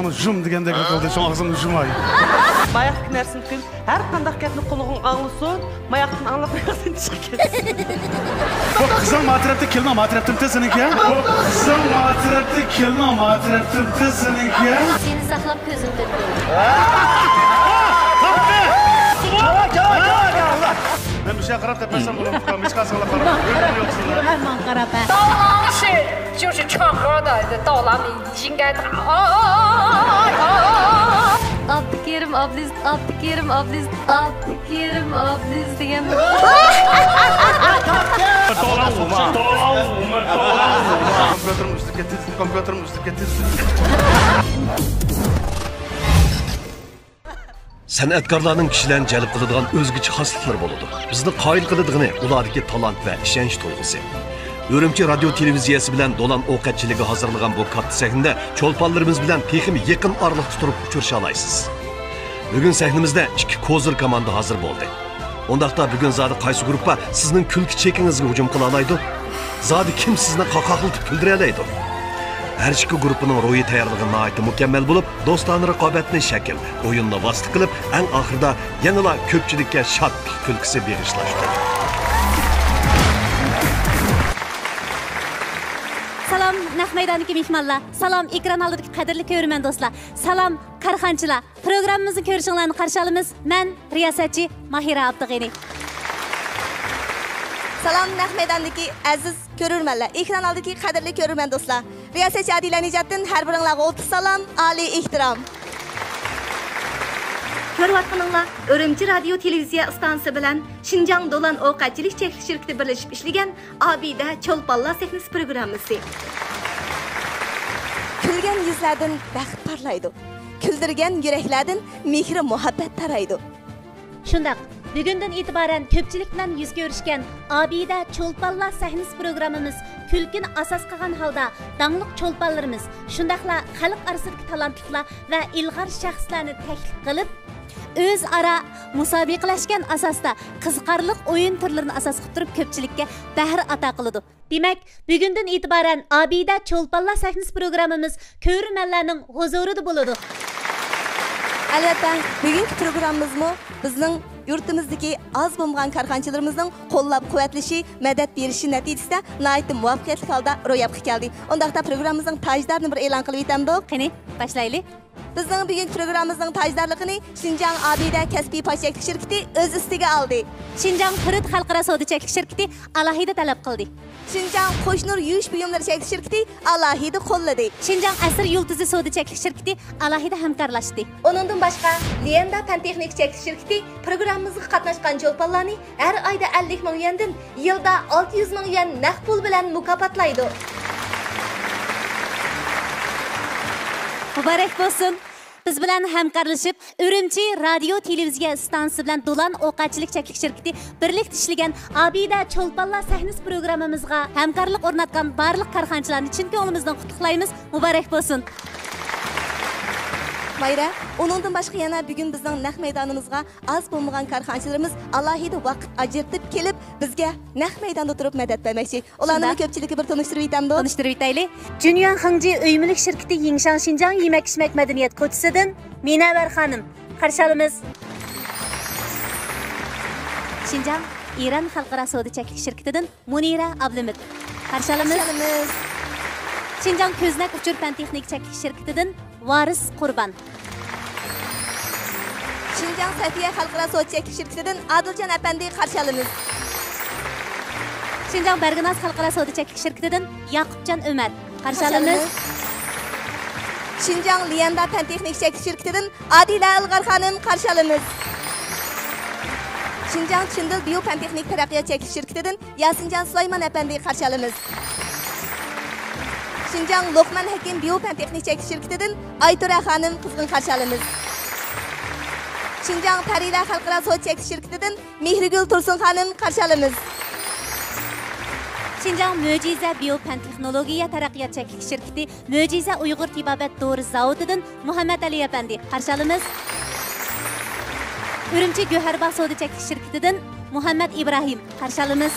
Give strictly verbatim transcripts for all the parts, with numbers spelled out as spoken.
زۇم دېگەندەك قىلدى، شۇڭا ئاغزىمنى يۇماي. باياقتىكى نەرسىنى كۆرۈپ، ھەر قانداق گەپنى قۇلىقىڭ ئاڭلىسۇن، ماياقتىن ئاڭلاپ ماياقتىن چىقىپ كەتسۇن. بۇ قىزىڭ ما تەرەپتە، كېلىنىڭ ما تەرەپتىمتى سېنىڭكى؟ بۇ قىزىڭ ما تەرەپتە، كېلىنىڭ ما تەرەپتىمتى سېنىڭكى؟ سېنى ساقلاپ كۆزۈمدىن. مەن مۇشۇ يەرگە قاراپ دەپ بەرسەم بولامدىكەن، ھېچقايسىڭلار قاراپ. ماڭا قاراپ، ھە. 当然是，就是唱歌的，到哪里应该打。ئابدۇكېرىم ئابلىز، ئابدۇكېرىم ئابلىز، ئابدۇكېرىم ئابلىز دېگەن. كومپيۇتېرنىڭ ئۈستىگە كەتتى، كومپيۇتېرنىڭ ئۈستىگە كەتتى. سەنئەتكارلارنىڭ كىشىلەرنى جەلپ قىلىدىغان ئۆزگىچە خاسلىقلىرى بولىدۇ. بىزنى قايىل قىلىدىغىنى ئۇلاردىكى تالانت ۋە ئىشەنچ تۇيغۇسى. ئۈرۈمچى رادىيو تېلېۋىزىيەسى بىلەن دولان ئوقەتچىلىكى ھازىرلىغان بۇ كاتتا سەھنىدە چولپانلىرىمىز بىلەن تېخىمۇ يېقىن ئارىلىقتا تۇرۇپ ئۇچرىشالايسىز. بۈگۈن سەھنىمىزدە ئىككى كوزىر كوماندا ھازىر بولدى. ئۇنداقتا بۈگۈن زادى قايسى گۇرۇپپا سىزنىڭ كۈلكە چېكىڭىزگە ھۇجۇم قىلالايدۇ؟ زادى كىم سىزنى قاقاقلىتىپ كۈلدۈرەلەيدۇ؟ ھەر ئىككى گۇرۇپپىنىڭ روھىي تەييارلىقى ناھايىتى مۇكەممەل بولۇپ، دوستانە رىقابەتنى شەكىل، ئويۇننى ۋاسىتە قىلىپ، ئەڭ ئاخىرىدا يەنىلا كۆپچىلىككە شادلىق كۈلكىسى بېغىشلاشتى. سالام، نەق مەيداندىكى مېھمانلار. سالام، ئېكران ئالدىدىكى قەدىرلىك كۆرۈرمەن دوستلار. سالام، كارخانىچىلار. پروگراممىمىزنى كۆرۈشۈڭلارنى قارشى ئالىمىز. مەن رىياسەتچى ماھىرە ئابدۇغېنى. سالام، نەق مەيداندىكى ئەزىز كۆرۈرمەنلەر، ئېكران ئالدىدىكى قەدىرلىك كۆرۈرمەن دوستلار. رىياسەتچى ئادىلە نىجاتتىن ھەر بىرىڭلارغا ئوتتۇز سالام، ئالىي ئېھتىرام. كۆرۈۋاتقىنىڭلار ئۈرۈمچى رادىيو تېلېۋىزىيە ئىستانسىسى بىلەن شىنجاڭ دولان ئوقەتچىلىك چەكلىك شىركىتى بىرلىشىپ ئىشلىگەن ئابىدە چولپانلار سەھنىسى پروگراممىسى. كۈلگەن يۈزلەردىن بەخت پارلايدۇ. كۈلدۈرگەن يۈرەكلەردىن مېھرى مۇھەببەت تارايدۇ. شۇنداق، بۈگۈندىن ئېتىبارەن كۆپچىلىك بىلەن يۈز كۆرۈشكەن ئابىدە چولپانلار سەھنىسى پروگراممىمىز كۈلكىنى ئاساس قىلغان ھالدا داڭلىق چولپانلىرىمىز، شۇنداقلا خەلق ئارىسىدىكى تالانتلىقلار ۋە ئىلغار شەخسلەرنى تەكلىپ قىلىپ، ئۆزئارا مۇسابىقىلەشكەن ئاساستا قىزىقارلىق ئويۇن تۈرلىرىنى ئاساس قىلىپ تۇرۇپ كۆپچىلىككە بەھر ئاتا قىلىدۇ. دېمەك، بۈگۈندىن ئېتىبارەن ئابىدە چولپانلار سەھنىسى پروگراممىمىز كۆرۈرمەنلەرنىڭ ھۇزۇرىدا بولىدۇ. ئەلۋەتتە، بۈگۈنكى پروگراممىمىزمۇ بىزنىڭ يۇرتىمىزدىكى ئاز بولمىغان كارخانىچىلىرىمىزنىڭ قوللاپ-قۇۋۋەتلىشى، مەدەت بېرىشى نەتىجىسىدە ناھايىتى مۇۋەپپەقىيەتلىك ھالدا روياپقا كەلدى. ئۇنداقتا پروگراممىمىزنىڭ تاجدارىنى بىر ئېلان قىلىۋېتەمدۇق؟ قېنى، باشلايلى. بىزنىڭ بۈگۈنكى پروگراممىمىزنىڭ تاجدارلىقىنى شىنجاڭ ئابىدە كەسپىي پاش چەكلىك شىركىتى ئۆز ئۈستىگە ئالدى. شىنجاڭ تۈرۈت خەلقئارا سودا چەكلىك شىركىتى ئالاھىدە تەلەپ قىلدى. شىنجاڭ قوشنۇر يۇيۇش بۇيۇملىرى چەكلىك شىركىتى ئالاھىدە قوللىدى. شىنجاڭ ئەسىر يۇلتۇزى سودا چەكلىك شىركىتى ئالاھىدە ھەمكارلاشتى. ئۇنىڭدىن باشقا، ليەندا پەن تېخنىكا چەكلىك شىركىتى پروگراممىمىزغا قاتناشقان چولپانلارنى ھەر ئايدا ئەللىك مىڭ يۈەندىن يىلدا ئالتە يۈز مىڭ يۈەن نەق پۇل بىلەن مۇكاپاتلايدۇ. مۇبارەك بولسۇن! بىز بىلەن ھەمكارلىشىپ، ئۈرۈمچى رادىيو تېلېۋىزىيە ئىستانسىسى بىلەن دولان ئوقەتچىلىك چەكلىك شىركىتى بىرلىكتە ئىشلىگەن ئابىدە چولپانلار سەھنىسى پروگراممىمىزغا ھەمكارلىق ئورناتقان بارلىق كارخانىچىلارنى چىن كۆڭلىمىزدىن قۇتلۇقلايمىز. مۇبارەك بولسۇن! مايرا، ئۇنىڭدىن باشقا يەنە بۈگۈن بىزنىڭ نەق مەيدانىمىزغا ئاز بولمىغان كارخانىچىلىرىمىز ئالاھىدە ۋاقىت ئاجرىتىپ كېلىپ، بىزگە نەق مەيداندا تۇرۇپ مەدەت بەرمەكچى. ئۇلارنىمۇ شۇنداق. كۆپچىلىككە بىر تونۇشتۇرۇۋېتەمدۇق؟ تونۇشتۇرۇۋېتەيلى. جۈنيۈەن خېڭجى ئۆي مۈلۈك شىركىتى يىڭشاڭ شىنجاڭ يېمەك-ئىچمەك مەدەنىيەت كوچىسىدىن مىنەۋەر خانىم، قارشى ئالىمىز. شىنجاڭ ئىران خەلقئارا سودا چەكلىك شىركىتىدىن مۇنىرە ئابلىمىت، قارشى ئالىمىز. قارشى ئالىمىز. شىنجاڭ كۆزنەك ئۇچۇر پەن تېخنىكا چەكلىك شىركىتىدىن ۋارىس قۇربان. شىنجاڭ سەفىيە خەلقئارا سودا چەكلىك شىركىتىدىن ئادىلجان ئەپەندى، قارشى ئالىمىز. شىنجاڭ بەرگىناز خەلقئارا سودا چەكلىك شىركىتىدىن ياقۇپجان ئۆمەر، قارشى ئالىمىز. شىنجاڭ ليەندا پەن تېخنىكا چەكلىك شىركىتىدىن ئادىلە ئىلغار خانىم، قارشى ئالىمىز. شىنجاڭ چىندىل بىيو پەن تېخنىكا تەرەققىيات چەكلىك شىركىتىدىن ياسىنجان سۇلايمان ئەپەندى، قارشى ئالىمىز. شىنجاڭ لوقمان ھەكىم بىيو پەن تېخنىك چەكلىك شىركىتىدىن ئايتۇرە خانىم، قىزغىن قارشى ئالىمىز. شىنجاڭ پەرىلەر خەلقئارا سودا چەكلىك شىركىتىدىن مېھرىگۈل تۇرسۇن خانىم، قارشى ئالىمىز. شىنجاڭ مۆجىزە بىيو پەن تېخنولوگىيە تەرەققىيات چەكلىك شىركىتى مۆجىزە ئۇيغۇر تېبابەت دورا زاۋۇتىدىن مۇھەممەت ئەلى ئەپەندى، قارشى ئالىمىز. ئۈرۈمچى گۆھەرباغ سودا چەكلىك شىركىتىدىن مۇھەممەت ئىبراھىم، قارشى ئالىمىز.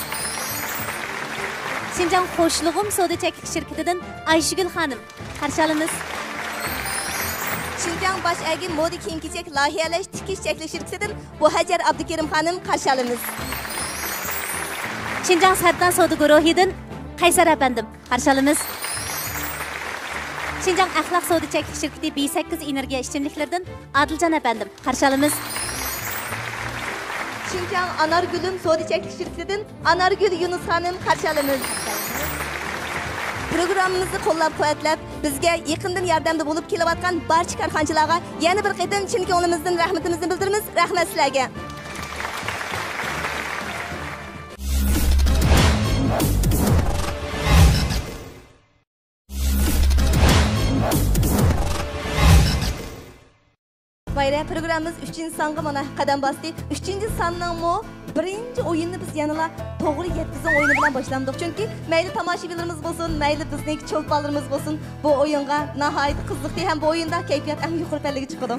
شىنجاڭ خوشلۇغۇم سودا چەكلىك شىركىتىدىن ئايشىگۈل خانىم، قارشى ئالىمىز. شىنجاڭ باش ئەگىم مودا كىيىم-كېچەك لايىھەلەش تىكىش چەكلىك شىركىتىدىن بۇھەجەر ئابدۇكېرىم خانىم قارشى ئالىمىز. شىنجاڭ سەردار سودا گۇرۇھىدىن قەيسەر ئەپەندىم قارشى ئالىمىز. شىنجاڭ ئەخلاق سودا چەكلىك شىركىتى بى سەككىز ئېنېرگىيە ئىچىملىكلىرىدىن ئادىلجان ئەپەندىم قارشى ئالىمىز. شىنجاڭ ئانارگۈلۈم سودا چەكلىك شىركىتىدىن ئانارگۈل يۇنۇس خانىم قارشى ئالىمىز. پروگراممىمىزنى قوللاپ-قۇۋۋەتلەپ، بىزگە يېقىندىن ياردەمدە بولۇپ كېلىۋاتقان بارچە كارخانىچىلارغا يەنە بىر قېتىم چىن كۆڭلىمىزدىن رەھمىتىمىزنى بىلدۈرىمىز. رەھمەت سىلەرگە! مايرا، پروگراممىمىز ئۈچىنچى سانغا مانا قەدەم باستى. ئۈچىنچى ساننىڭمۇ بىرىنچى ئويۇننى بىز يەنىلا توغرا يەتكۈزۈڭ ئويۇنى بىلەن باشلامدۇق. چۈنكى مەيلى تاماشىبىنلىرىمىز بولسۇن، مەيلى بىزنىڭكى چولپانلىرىمىز بولسۇن، بۇ ئويۇنغا ناھايىتى قىزىقتى ھەم بۇ ئويۇندا كەيپىيات ئەڭ يۇقىرى پەللىگە چىقىدۇ.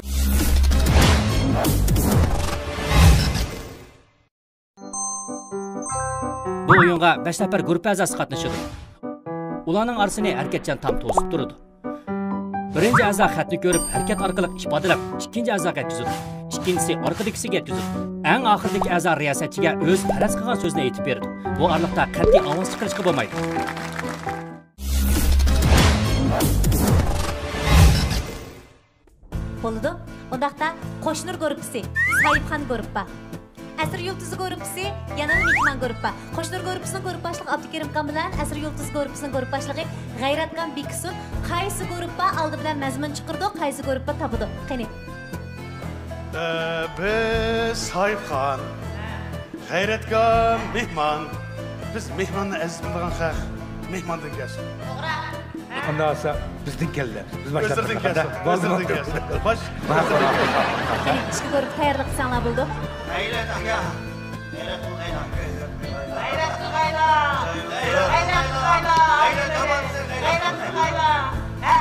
بۇ ئويۇنغا بەش نەپەر گۇرۇپپا ئەزاسى قاتنىشىدۇ. ئۇلارنىڭ ئارىسىنى ھەرىكەتچان تام توسۇپ تۇرىدۇ. بىرىنچى ئەزا خەتنى كۆرۈپ، ھەرىكەت ئارقىلىق ئىپادىلەپ، ئىككىنچى ئەزاغا يەتكۈزىدۇ. ئىككىنچىسى ئارقىدىكىسىگە يەتكۈزىدۇ. ئەڭ ئاخىرىدىكى ئەزا رىياسەتچىگە ئۆزى پەرەز قىلغان سۆزنى ئېيتىپ بېرىدۇ. بۇ ئارىلىقتا قەتئىي ئاۋاز چىقىرىشقا بولمايدۇ. بولىدۇ. ئۇنداقتا قوشنۇر گۇرۇپپىسى، ساھىبخان گۇرۇپپا. ئەسىر يۇلتۇزى گۇرۇپپىسى، يەنە مېھمان گۇرۇپپا. قوشنۇر گۇرۇپپىسىنىڭ گۇرۇپپا باشلىقى ئابدۇكېرىم خان بىلەن ئەسىر يۇلتۇزى گۇرۇپپىسىنىڭ گۇرۇپپا باشلىقى غەيرەتكان بېكىسۇن. قايسى گۇرۇپپا ئالدى بىلەن مەزمۇن چىقىرىدۇ، قايسى گۇرۇپپا تاپىدۇ؟ قېنى. ئە، بىز ساھىبخان. غەيرەتكان مېھمان. بىز مېھماننى ئەزىز بىلىدىغان خەق. مېھماندىن كەلسۇن. توغرا. ئانداق بولسا بىزدىن كەلدى. بىز باشلاپ ئۆزلىرىدىن كەلسۇن. ئۆزلىرىدىن كەلسۇن. باش. قېنى، ئىككى گۇرۇپپا تەييارلىق قىلساڭلار بولىدۇ. غەيرەت ئاكا. غەيرەت قىلغايلا. غەيرەت قىلغايلا. غەيرەت قىلغايلا. غەيرەت قىلغايلا. ھە؟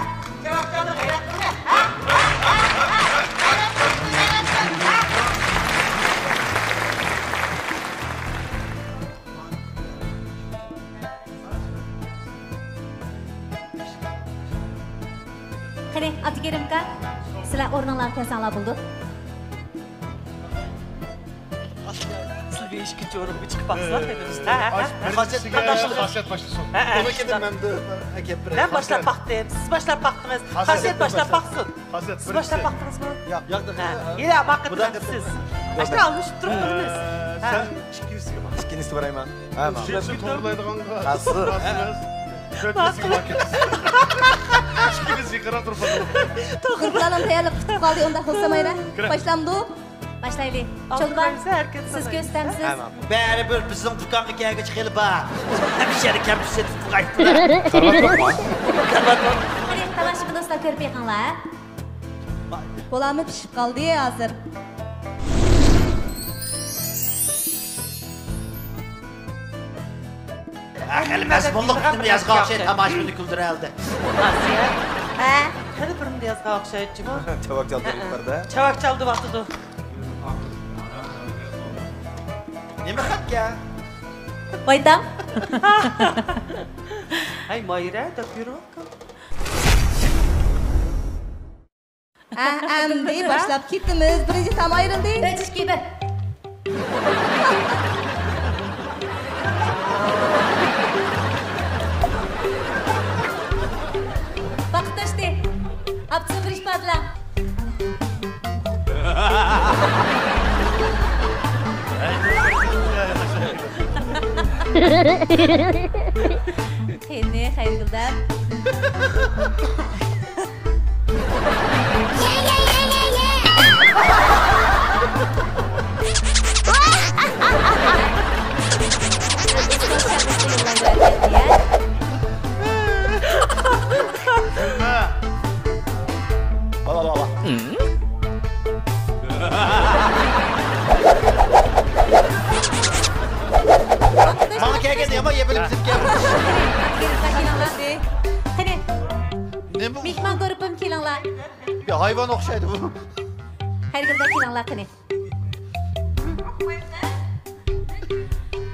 قېنى، ئابدۇكېرىم ئاكا، سىلەر ئورنۇڭلارغا كەلسەڭلار بولىدۇ. سىز بىر ئىككىنچى ئورۇنغا چىقىپ باقسىلا، ھە، ھە، ھە. خاسىيەت قانداق؟ خاسىيەت باشلىسۇن. ھە، ھە. ئۇنىڭ كېيىن مەن بىر ئەكەپ بېرەي. مەن باشلاپ باقتىم، سىز باشلاپ باقتىڭىز. خاسىيەت باشلاپ باقسۇن. خاسىيەت، سىز باشلاپ باقتىڭىزمۇ؟ ياق. ياق، ھە. يەنە باقىدىغان سىز. ئاشۇنداق ئالمىشىپ تۇرۇپ تۇرىمىز. ئە، ھە. سەن ئىككىنچىسىگە بار. ئىككىنچىسى بار ئەمما. ھە، ماقۇل. ئىككىنچىسى توغرىلايدىغانغا باسىمىز. تۆتىنچىسىگە بار. ئىككىمىز يېقىنراق تۇرۇپ قالدۇق. توغرا. ئىمتىھاننىڭ تەييارلىقى پۈتۈپ قالدى، ئۇنداق بولسا مايرا. كىرە. باشلامدۇ؟ باشلايلى. چولپان، سىز كۆرسىتەمسىز؟ ھە، ماقۇل. بەرىبىر بىزنىڭ دۇكانغا كەلگۈچە خېلى بار. ھەمىشە يەنە كەمپۈت سېتىپ تۇرغايسىلەر. قېنى، تاماشىبىن دوستلار، كۆرۈپ بېقىڭلار. بولامۇ، پىشىپ قالدى ھازىر. ھە، خېلى مەزمۇنلۇق بىر نېمە يازغان ئوخشايدۇ، تاماشىبىننى كۈلدۈرەلىدى. ئاسىيە. ھە؟ خېلى بىر نېمە يازغان ئوخشايدۇ جۇمۇ. چاۋاك چالدۇرۇپ بەردى. چاۋاك چالدۇرۇۋاتىدۇ. نېمە خەتكەن؟ ۋايتام. ھەي، مايرا، دەپ يۈرۈۋاتقان. ھە، ئەمدى باشلاپ كېتىمىز. بىرىنچى تام ئايرىلدى. ئۈچ، ئىككى، بىر. ۋاقىت توشتى. ئاپتىسى بىر ئىپادىلەڭ. قېنى، خەيرىگۈلدەم. ماڭا كەلگەندە يامان يەپ بىلىپ كەلگەن. قېنى، نېمە بۇ؟ مېھمان گۇرۇپپىم كېلىڭلار. بىر ھايۋان ئوخشايدۇ بۇ. خەيرىگۈلدەم كېلىڭلار قېنى.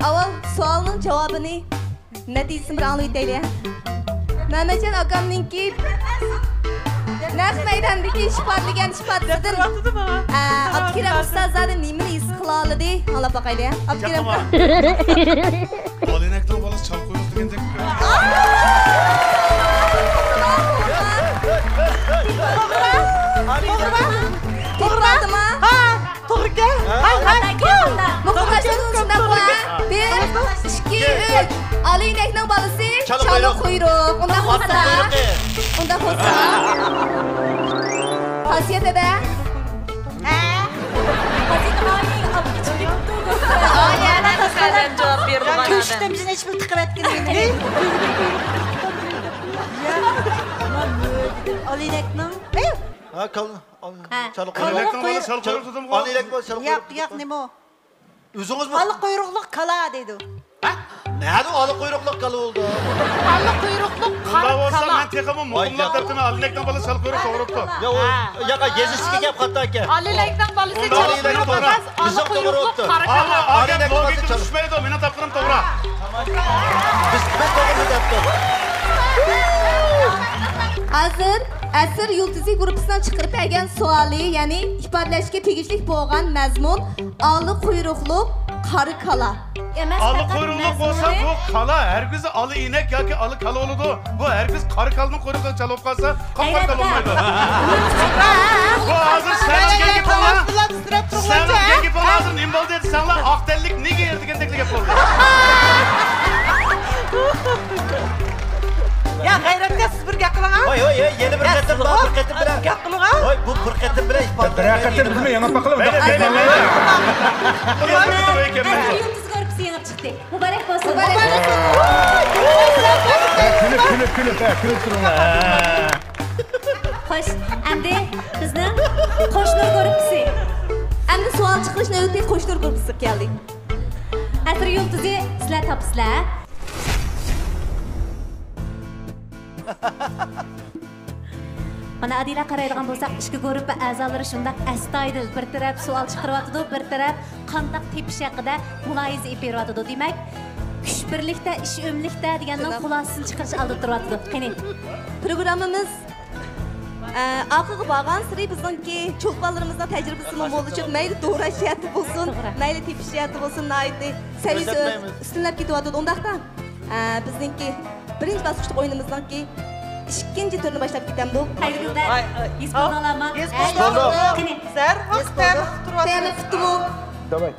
ئاۋۋال سوئالنىڭ جاۋابىنى، نەتىجىسىنى بىر ئاڭلىۋېتەيلى. مەمەتجان ئاكامنىڭكى نەق مەيداندىكى ئىپادىلىگەن ئىپادىسىدىن، ئە، ئابدۇكېرىم ئۇستاز زادى نېمىنى ھېس قىلالىدى؟ ئاڭلاپ باقايلى. ئابدۇكېرىم. ئالىنەكنىڭ بالىسى چال قۇيرۇق دېگەندەك. توغرا. توغرا. توغرا. توغرا. توغرا. توغرا. توغرا. توغرا. توغرا. توغرا. ھاي، ھاي. مۇقىملاشتۇرۇڭ، شۇنداقلا. بىر، ئىككى، ئۈچ. ئالىينەكنىڭ بالىسى چالا قۇيرۇق. ئۇنداق بولسا. ئۇنداق بولسا. خاسىيەت دەدە. ھە؟ خاسىيەت ئاينى ئاپ ئىچىپ كېتىپتۇ. ئاي، يەنە قىزغىن جاۋاب بېرىدىغان ئادەم. كۆشتەم جىنىش بىر تىقىۋەتكىنى. ئالىينەكنىڭ. ھە، كال-، ھە. چالا قۇيرۇق. ئالىينەكنىڭ بالىسى چالا قۇيرۇق دېدىمغۇ. ئالىينەك بالىسى چالا قۇيرۇق. ياق، ياق، نېمە ئۇ؟ ئۆزىڭىزمۇ ئالا قۇيرۇقلۇق كالا دەيدۇ. ھە؟ نەدە ئالا قۇيرۇقلۇق كالا بولدى؟ ئالا قۇيرۇقلۇق قارا كالا. ئۇنداق بولسا مەن تېخىمۇ مۇقىملاپ دەپتىمەن، ئالىنەكنىڭ بالىسى چالا قۇيرۇق توغرا بوپتۇ. يا، ئۇ ياقا يېزىشتىكى گەپ خاتا ئىكەن. ئالىنەكنىڭ بالىسى چالا قۇيرۇق ئەمەس، ئالا قۇيرۇقلۇق قارا كالا. ئا گەپ لوگىكا چۈشمەيدۇ، مېنىڭ تاپقىنىم توغرا. بىز، بىز توغرا دەپتۇق. ھازىر ئەسىر يۇلتۇزى گۇرۇپپىسىنىڭ چىقىرىپ بەرگەن سوئالى، يەنى ئىپادىلەشكە تېگىشلىك بولغان مەزمۇن ئالا قۇيرۇقلۇق قارا كالا. ئالا قۇيرۇقلۇق بولسا، بۇ كالا ھەرگىز ئالا ئىنەك ياكى ئالا كالا بولىدۇ. بۇ ھەرگىز قارا كالىنىڭ قۇيرۇقىغا چالا بولۇپ قالسا، قاپقارا كالا بولمايدۇ. بۇ ھازىر سەن ئۇرغان گېپىڭلار، سەن ئۇرغان گېپىڭلار ھازىر نېمە بولدى دېسەڭلار، ئاق تەنلىك نېگىر دېگەندەكلا گەپ بولدى. يا غەيرەتكە سىز بىر گەپ قىلىڭ ھە. ۋاي، ۋاي، ۋاي، يەنە بىر قېتىم بار، بىر قېتىم بىلەن. گەپ قىلىڭ ھە. ۋاي، بۇ بىر قېتىم بىلەن ئىپادىلەپ بىرەر قېتىم بىزمۇ يېڭىپ باقىلى. مەيلى، مەيلى، مەيلى. يۇلتۇز گۇرۇپپىسى يېڭىپ چىقتى. مۇبارەك بولسۇن. مۇبارەك بولسۇن. ھە، كۈلۈپ، كۈلۈپ، كۈلۈپ، ھە، كۈلۈپ تۇرۇڭلار. خوش، ئەمدى بىزنىڭ قوشنۇر گۇرۇپپىسى. ئەمدى سوئال چىقىرىش نۆۋىتى قوشنۇر گۇرۇپپىسىغا كەلدى. ئەسىر يۇلتۇزى، سىلەر تاپىسىلەر. مانا ئادىلە قارايدىغان بولساق، ئىككى گۇرۇپپا ئەزالىرى شۇنداق ئەستايىدىل، بىر تەرەپ سوئال چىقىرىۋاتىدۇ، بىر تەرەپ قانداق تېپىش ھەققىدە مۇلاھىزە ئېلىپ بېرىۋاتىدۇ. دېمەك، كۈچ بىرلىكتە، ئىش ئۆملۈكتە دېگەننىڭ خۇلاسىسىنى چىقىرىش ئالدىدا تۇرۇۋاتىدۇ. قېنى. پروگراممىمىز، ئە، ئارقىغا بارغانسېرى بىزنىڭكى چولپانلىرىمىزنىڭ تەجرىبىسىمۇ موللىشىپ، مەيلى دوراش جەھەتتە بولسۇن، مەيلى تېپىش جەھەتتە بولسۇن، ناھايىتى سەۋىيەسى ئۆ-، ئۈستۈنلەپ كېتىۋاتىدۇ. ئۇنداقتا، ئە، بىزنىڭكى بىرىنچى باسقۇچلۇق ئويۇنىمىزنىڭكى ئىككىنچى تۈرىنى باشلاپ كېتەمدۇق. خەيرۇللا، ھېس بولدىڭلارمۇ؟ ھېس بولدى. قېنى. سەر ۋاقىت تەمىز تۇرۇۋاتىدۇ. تەمىز تۇتۇمۇ. داۋاي.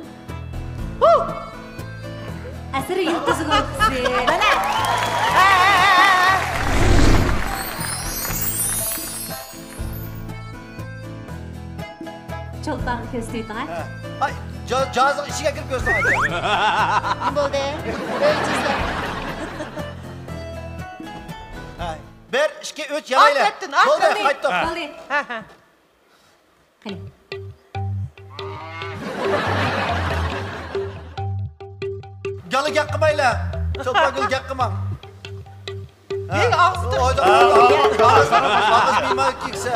ئەسىر يۇلتۇزى گۇرۇپپىسى. مانا. چولپانغا كۆرسىتىۋېتىڭ ھە. ئاي، جا-، جاھازنىڭ ئىچىگە كىرىپ كۆرسىتىڭ. نېمە بولدى؟ ئۆي ئىچىسى. ھە. بىر، ئىككى، ئۈچ، يالايلى. ئاپەتتىن، بولدى، ئاپەتتىن. قايتتۇق. بولدى. ھە، ھە. قېنى. يالا گەپ قىلمايلى. چولپانگۈل گەپ قىلماڭ. ھە. ئاغزى، ئاغزى، ئاغزى بىمار كېسە.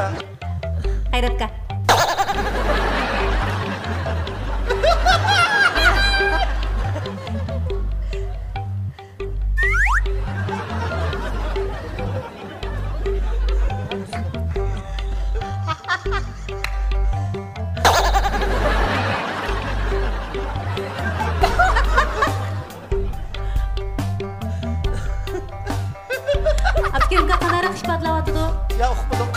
غەيرەتكە. ئابدۇكېرىمگە قانداقراق ئىپادىلەۋاتىدۇ؟ يا، ئۇقمىدۇق.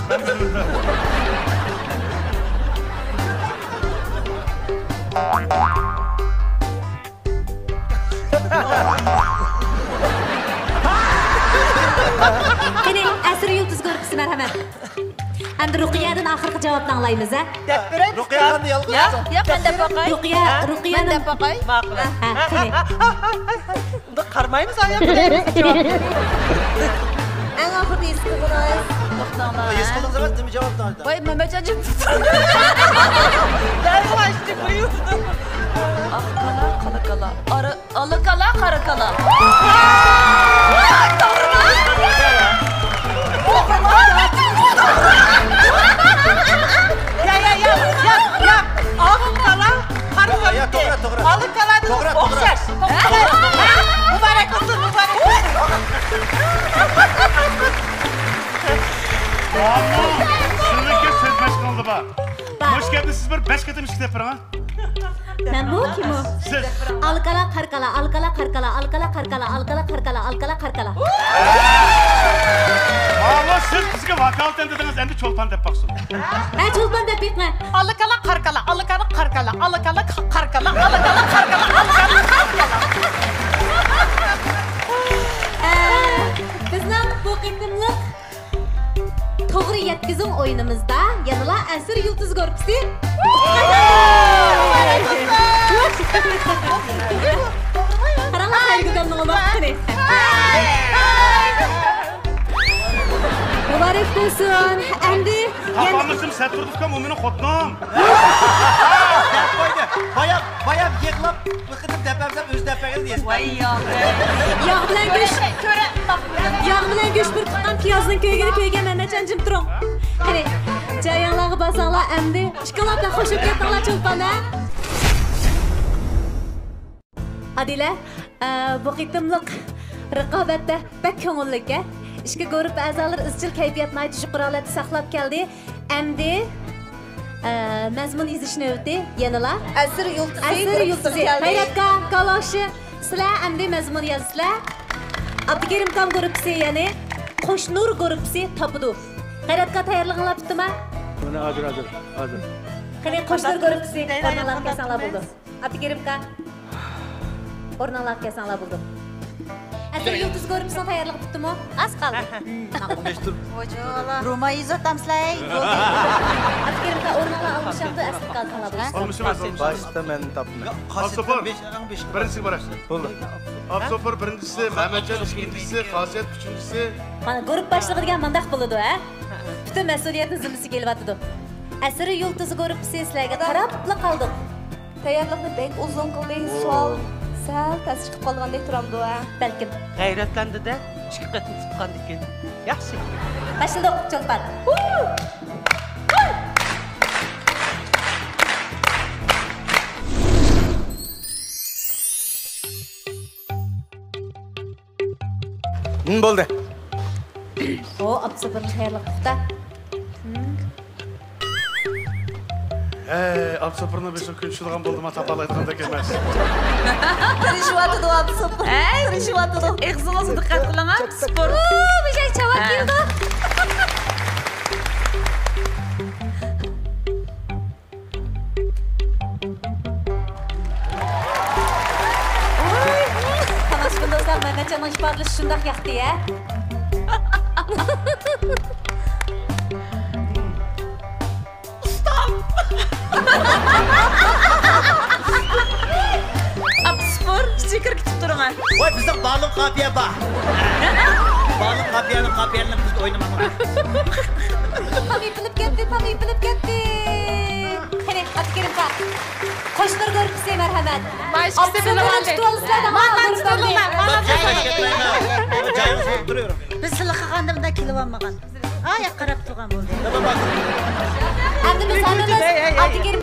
قېنى، ئەسىر يۇلتۇز گۇرۇپپىسى، مەرھەمەت. ئەمدى رۇقىيەدىن ئاخىرقى جاۋابنى ئاڭلايمىز، ھە؟ دەپ بېرەي. رۇقىيە خانىم يالغۇز. ياق، ياق، مەن دەپ باقاي. رۇقىيە، ھە؟ رۇقىيە مەن دەپ باقاي. ماقۇل. ھە، قېنى. ئۇنداق قارىمايمىز ئاياق. ئەڭ ئاخىرىدا ھېس قىلدىڭىز. توختاڭلار. ھېس قىلدىڭىز ئەمەس، نېمە جاۋابنى ئايدا؟ ۋاي، مەمەتجان جىم. دەرۋاشتى بۇيرۇدى. ئاق كالا، قارا كالا. ئارا، ئالا كالا، قارا كالا. توغرىمۇ؟ توغرىمۇ؟ يا، يا، يا، يا، يا. ئاق كالا، قارا كالا. يا، يا، توغرا، توغرا. ئالا كالادىن توغرا، توغرا. ئوخشاش. ھە؟ مۇبارەك بولسۇن، مۇبارەك بولسۇن. ئامما، بار. مۇشۇ گەپنى سىز بىر بەش قېتىم ئىشلىتىپ بېرىڭ، ھە؟ مەنمۇ؟ كىمۇ؟ سىز. ئالىكالا، قارىكالا، ئالىكالا، قارىكالا، ئالىكالا، قارىكالا، ئالىكالا، قارىكالا. ماۋۇ سىز بىزگە ۋاكالىتەن دېدىڭىز، ئەمدى چولپان دەپ باقسۇن. ھە، چولپان دەپ بېقىڭە. ئالىكالا، قارىكالا، ئالىكالا، قارىكالا، ئالىكالا، قارىكالا، ئالىكالا، قارىكالا، ئالىكالا، قارىكالا. ئە، بىزنىڭ بۇ قېتىملىق توغرا يەتكۈزۈڭ ئويۇنىمىزدا يەنىلا ئەسىر يۇلتۇز گۇرۇپپىسى. قاراڭلار، خەيرىگۈلداننىڭ ئۇلۇغ قېنى. مۇبارەك بولسۇن. ئەمدى يەنە تاپالمىسىم سەت تۇردۇقكام ئۇ مېنىڭ خوتۇنۇم. دەپ قويدى. بايام، بايام يىغلاپ. بىر قېتىم دەپ بەرسەم، ئۆزى دەپ بەرگەن دېيەسىز. ۋاي ياغ. ياغ بىلەن گۆش. ياغ بىلەن گۆش بىر تۇغقان پىيازنىڭ كۆيگىنى كۆيگەن مەمەتجان جىم تۇرۇڭ. قېنى، جايىڭلارغا بارساڭلار ئەمدى. ئىككىڭلار بىلەن خوشلىشىپ كەتتىڭلار چولپان، ھە؟ ئادىلە، ئە، بۇ قېتىملىق رىقابەتتە بەك كۆڭۈللۈك، ھە؟ ئىككى گۇرۇپپا ئەزالىرى ئىزچىل كەيپىيات ناھايىتى يۇقىرى ھالەتتە ساقلاپ كەلدى. ئەمدى، ئە، مەزمۇن يېزىش نۆۋىتى يەنىلا. ئەسىر يۇلتۇزى. ئەسىر يۇلتۇزى. غەيرەتكا، كالاۋشى، سىلەر ئەمدى مەزمۇن يازىسىلەر. ئابدۇكېرىم كام گۇرۇپپىسى، يەنى قوشنۇر گۇرۇپپىسى تاپىدۇ. غەيرەتكا، تەييارلىقىڭلار پۈتتىما؟ مانا ھازىر، ھازىر، ھازىر. قېنى، قوشنۇر گۇرۇپپىسى، ئورنۇڭلارغا كەلسەڭلار بولىدۇ. ئابدۇكېرىمكا، ئورنۇڭلارغا كەلسەڭلار بولىدۇ. ئەسىر يۇلتۇز گۇرۇپپىسىنىڭ تەييارلىقى پۈتتىمۇ؟ ئاز قالدى. ئون بەش تۇر. ۋوجۇلا. رومايىزو تامسىلاي. ئابدۇكېرىمكا، ئورنۇڭلار ئالمىشاقتۇ، ئەسلىگە كەلسەڭلار بولىدۇ. ئالمىشىمىز، ئالمىشىمىز. باشتا مەن تاپتىم. ئابسوپۇر، بىرىنچىسىگە بار. بولدى. ئابسوپۇر بىرىنچىسى، مەمەتجان ئىككىنچىسى، خاسىيەت ئۈچىنچىسى. مانا، گۇرۇپپا باشلىقى دېگەن مانداق بولىدۇ، ھە؟ پۈتۈن مەسئۇلىيەتنى زىممىسىگە ئېلىۋاتىدۇ. ئەسىر يۇلتۇزى گۇرۇپپىسى سىلەرگە قاراپلا قالدۇق. تەييارلىقنى بەك ئۇزۇن قىلدى. سوئال سەل تەس چىقىپ قالغاندەك تۇرامدۇ، ھە؟ بەلكىم. غەيرەتلەندى-دە، ئىككى قېتىم تۇتقاندىكىن. ياخشى. باشلىدۇق، چولپان. ھىم، بولدى. ئو، ئابسوپۇرنىڭ تەييارلىقى پۇختا. ھەي، ئابسوپۇرنىڭ بېشىغا كۈن چۈشىدىغان بولدىما، تاپالايدىغاندەك ئەمەس. تىرىشىۋاتىدۇ ئابسوپۇر. ھەي! تىرىشىۋاتىدۇ. ئېغىزىڭىزغا دىققەت قىلىڭ، ئابسوپۇر. ئۇ، بېشەك چاۋاك كېلىدۇ. تاماشىبىن دوستلار، مەمەتجاننىڭ ئىپادىلىشى شۇنداق ياقتى، ھە؟ ئۇستام! ئابسوپۇر، ئىچىگە كىرىپ كېتىپ تۇرۇڭ. ۋاي، بىزنىڭ بالون قاپىيە بار. بالون قاپىيەنى، قاپىيەنى بىز ئوينىماقلىق. تام يېپىلىپ كەتتى، تام يېپىلىپ كەتتى. قېنى، ئابدۇكېرىمكا. قوشنۇر گۇرۇپپىسى، مەرھەمەت. ئابسوپۇرنى تۇتۇۋالىسىلەر، دەڭلار، گۇرۇپپىنى. بىز سىلى قىلغاندا مۇنداق كېلىۋالمىغان. ھايا، قاراپ تۇرغان بولدى. ئەمدى بىز ھەممىمىز ئابدۇكېرىم،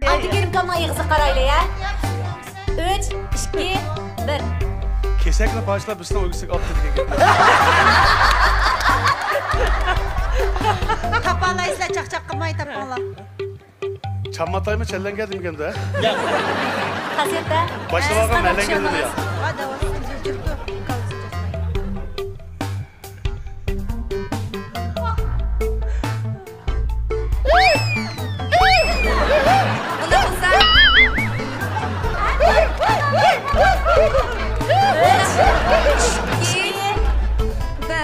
ئابدۇكېرىم كامنىڭ ئېغىزىغا قارايلى، ھە؟ ئۈچ، ئىككى، بىر. كېسەكنى پاچىلاپ، بىزنىڭ ئۆگزىگە ئاپتۇ دېگەن گەپ. تاپالايسىلەر، چاقچاق قىلماي تاپىڭلار. چامماتايمۇ چەللەڭگە دېمىگەندۇ، ھە؟ خاسىيەتتە. باشلىۋالغان مەللەڭگە دېدى يا.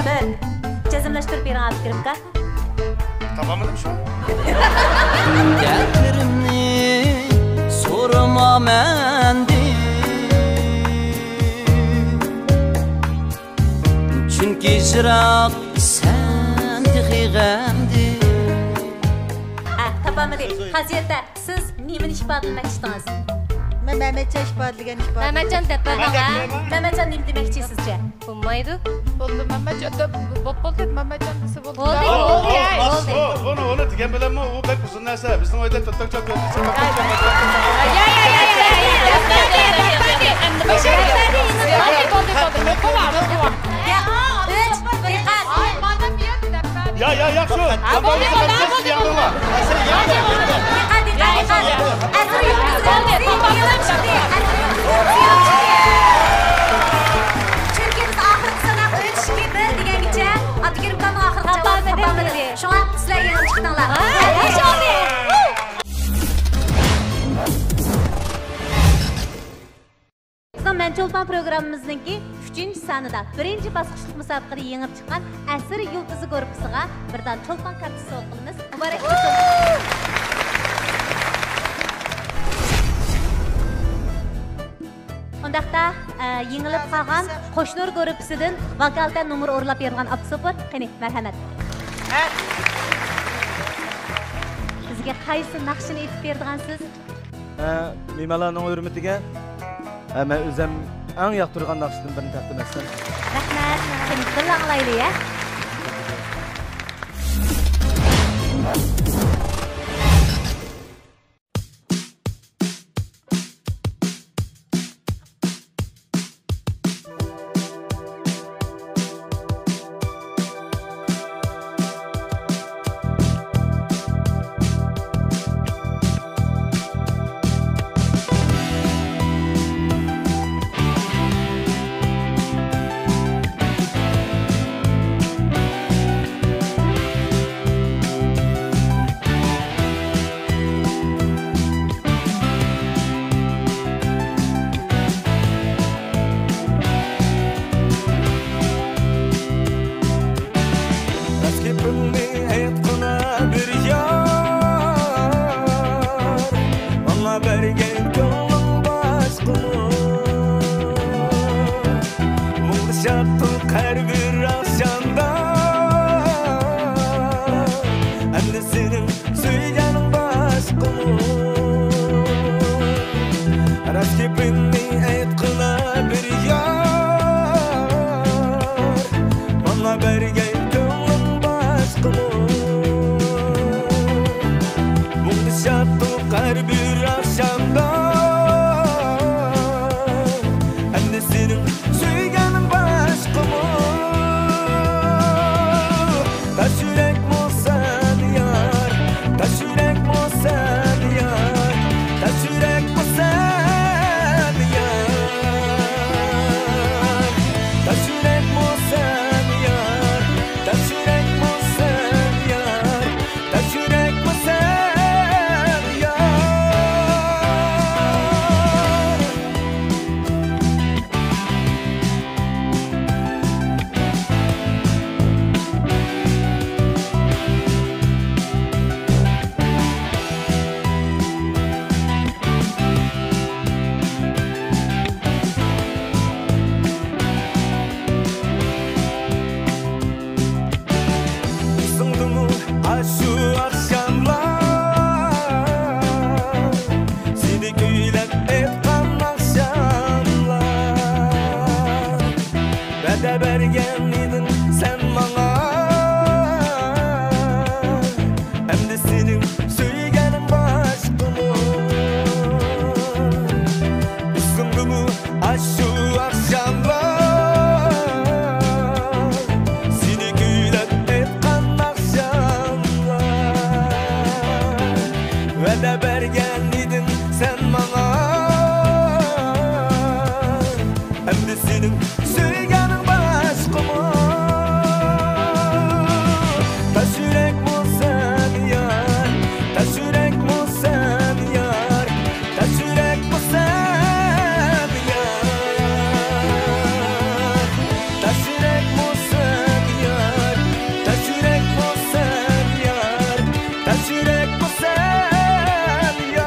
بىر. جەزملەشتۈرۈپ بېرىڭ، ئابدۇكېرىمكا. تاپالمىدىم شۇ. گەپلىرىمنى سورىما مەندىن، چۈنكى يىراق سەن تېخى غەمدىن. ھە، تاپالمىدى. خاسىيەتتە. سىز نېمىنى ئىپادىلىمەكچى ئىدىڭىز؟ مەن مەمەتجان ئىپادىلىگەن ئىپادە. مەمەتجان دەپ بەرمەڭ، ھە؟ مەمەتجان نېمە دېمەكچى سىزچە؟ بولمايدۇ. بولدى، مەمەتجان دەپ، بولدى، بولدى، مەمەتجان دېسە بولدى. بولدى، بولدى، بولدى. ئۇ، ئۇنى، ئۇنى دېگەن بىلەنمۇ ئۇ بەك ئۇزۇن نەرسە. بىزنىڭ ئۆيدە تۆت تاڭ چاپ ياتىدۇ. يا، يا، يا، يا، يا. بولدى، بولدى، بولدى. بولدى، بولدى. يا، ئۈچ، دىققەت. ئاي، مانا بۇ يەردە دەپ بەردى. يا، يا، ياخشى. ھە، بولدى، بولدى، ھە، بولدى، بولدى. دىققەت، دىققەت، دىققەت. ئەسىر يۇلتۇزى يېڭىپ چىقتى. ئەسىر يۇلتۇزى يېڭىپ چىقتى. چۈنكى بىز ئاخىرقى ساناق ئۈچ، ئىككى، بىر دېگەنگىچە ئابدۇكېرىم ئاكامنىڭ ئاخىرقى جاۋابىنى تاپالمىدى. شۇڭا سىلەر يېڭىپ چىقتىڭلار. ھە، ياخشى بولدى. بىزنىڭ مەن چولپان پروگراممىمىزنىڭكى ئۈچىنچى سانىدا بىرىنچى باسقۇچلۇق مۇسابىقىدە يېڭىپ چىققان ئەسىر يۇلتۇزى گۇرۇپپىسىغا بىر دانە چولپان كارتىسى سوۋغا قىلىمىز. مۇبارەك بولسۇن! ئۇنداقتا، ئە، يېڭىلىپ قالغان قوشنۇر گۇرۇپپىسىدىن ۋاكالىتەن نومۇر ئورۇنلاپ بېرىدىغان ئابدۇسوپۇر، قېنى، مەرھەمەت. بىزگە قايسى ناخشىنى ئېيتىپ بېرىدىغانسىز؟ ھە، مېھمانلارنىڭ ھۆرمىتىگە، ھە، مەن ئۆزۈم ئەڭ ياقتۇرغان ناخشىدىن بىرنى تەقدىم ئەتسەم. رەھمەت. قېنى، بىللە ئاڭلايلى، ھە؟ راست گېپىڭنى ئېيتقىنا بىر يار، ماڭا بەرگەن كۆڭلۈڭ باشقىمۇ؟ مۇڭدىشاتتۇق ھەر بىر ئاخشامدا، ئەمدى سېنىڭ سۆيگەنىڭ باشقىمۇ؟ راست گېپىڭنى ئېيتقىنا بىر يار، ماڭا بەرگەن كۆڭلۈڭ باشقىمۇ؟ مۇڭدىشاتتۇق ھەر بىر ئاخشامدا، ئەمدى سېنىڭ سۆيگەنىڭ باشقىمۇ؟ تاش يۈرەكمۇ سەن يار، تاش يۈرەكمۇ سەن يار، تاش يۈرەكمۇ سەن يار، تاش يۈرەكمۇ سەن يار، تاش يۈرەكمۇ سەن يار، تاش يۈرەكمۇ سەن يار. ئېسىڭدىمۇ ئاشۇ ئاخشاملار، سېنى كۈيلەپ ئېيتقان ئاخشاملار؟ ۋەدە بەرگەن ئىدىڭ سەن ماڭا، ئەمدى سېنىڭ سۆيگەنىڭ باشقىمۇ؟ ئېسىڭدىمۇ ئاشۇ ئاخشاملار، سېنى كۈيلەپ ئېيتقان ئاخشاملار؟ ۋەدە بەرگەن ئىدىڭ سەن ماڭا، ئەمدى سېنىڭ سۆيگەنىڭ باشقىمۇ؟ تاش يۈرەكمۇ سەن يار، تاش يۈرەكمۇ سەن يار، تاش يۈرەكمۇ سەن يار، تاش يۈرەكمۇ سەن يار، تاش يۈرەكمۇ سەن يار، تاش يۈرەكمۇ سەن يار.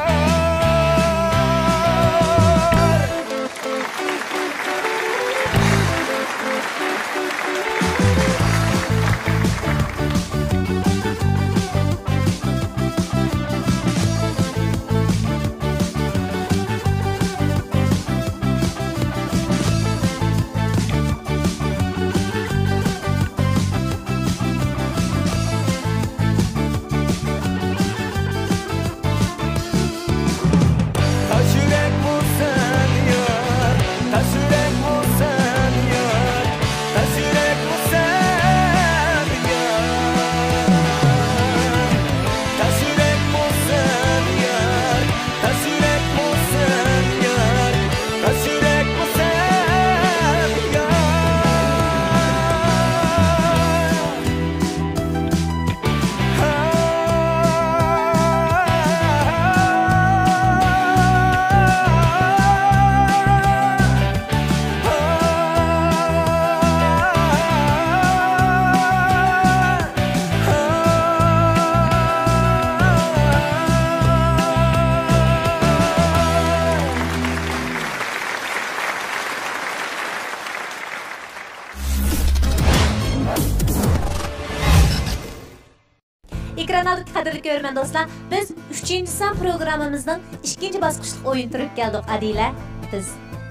قەدىرلىك كۆرۈرمەن دوستلار، بىز ئۈچىنچى سان پروگراممىمىزنىڭ ئىككىنچى باسقۇچلۇق ئويۇن تۈرىگە كەلدۇق. ئادىلە، بىز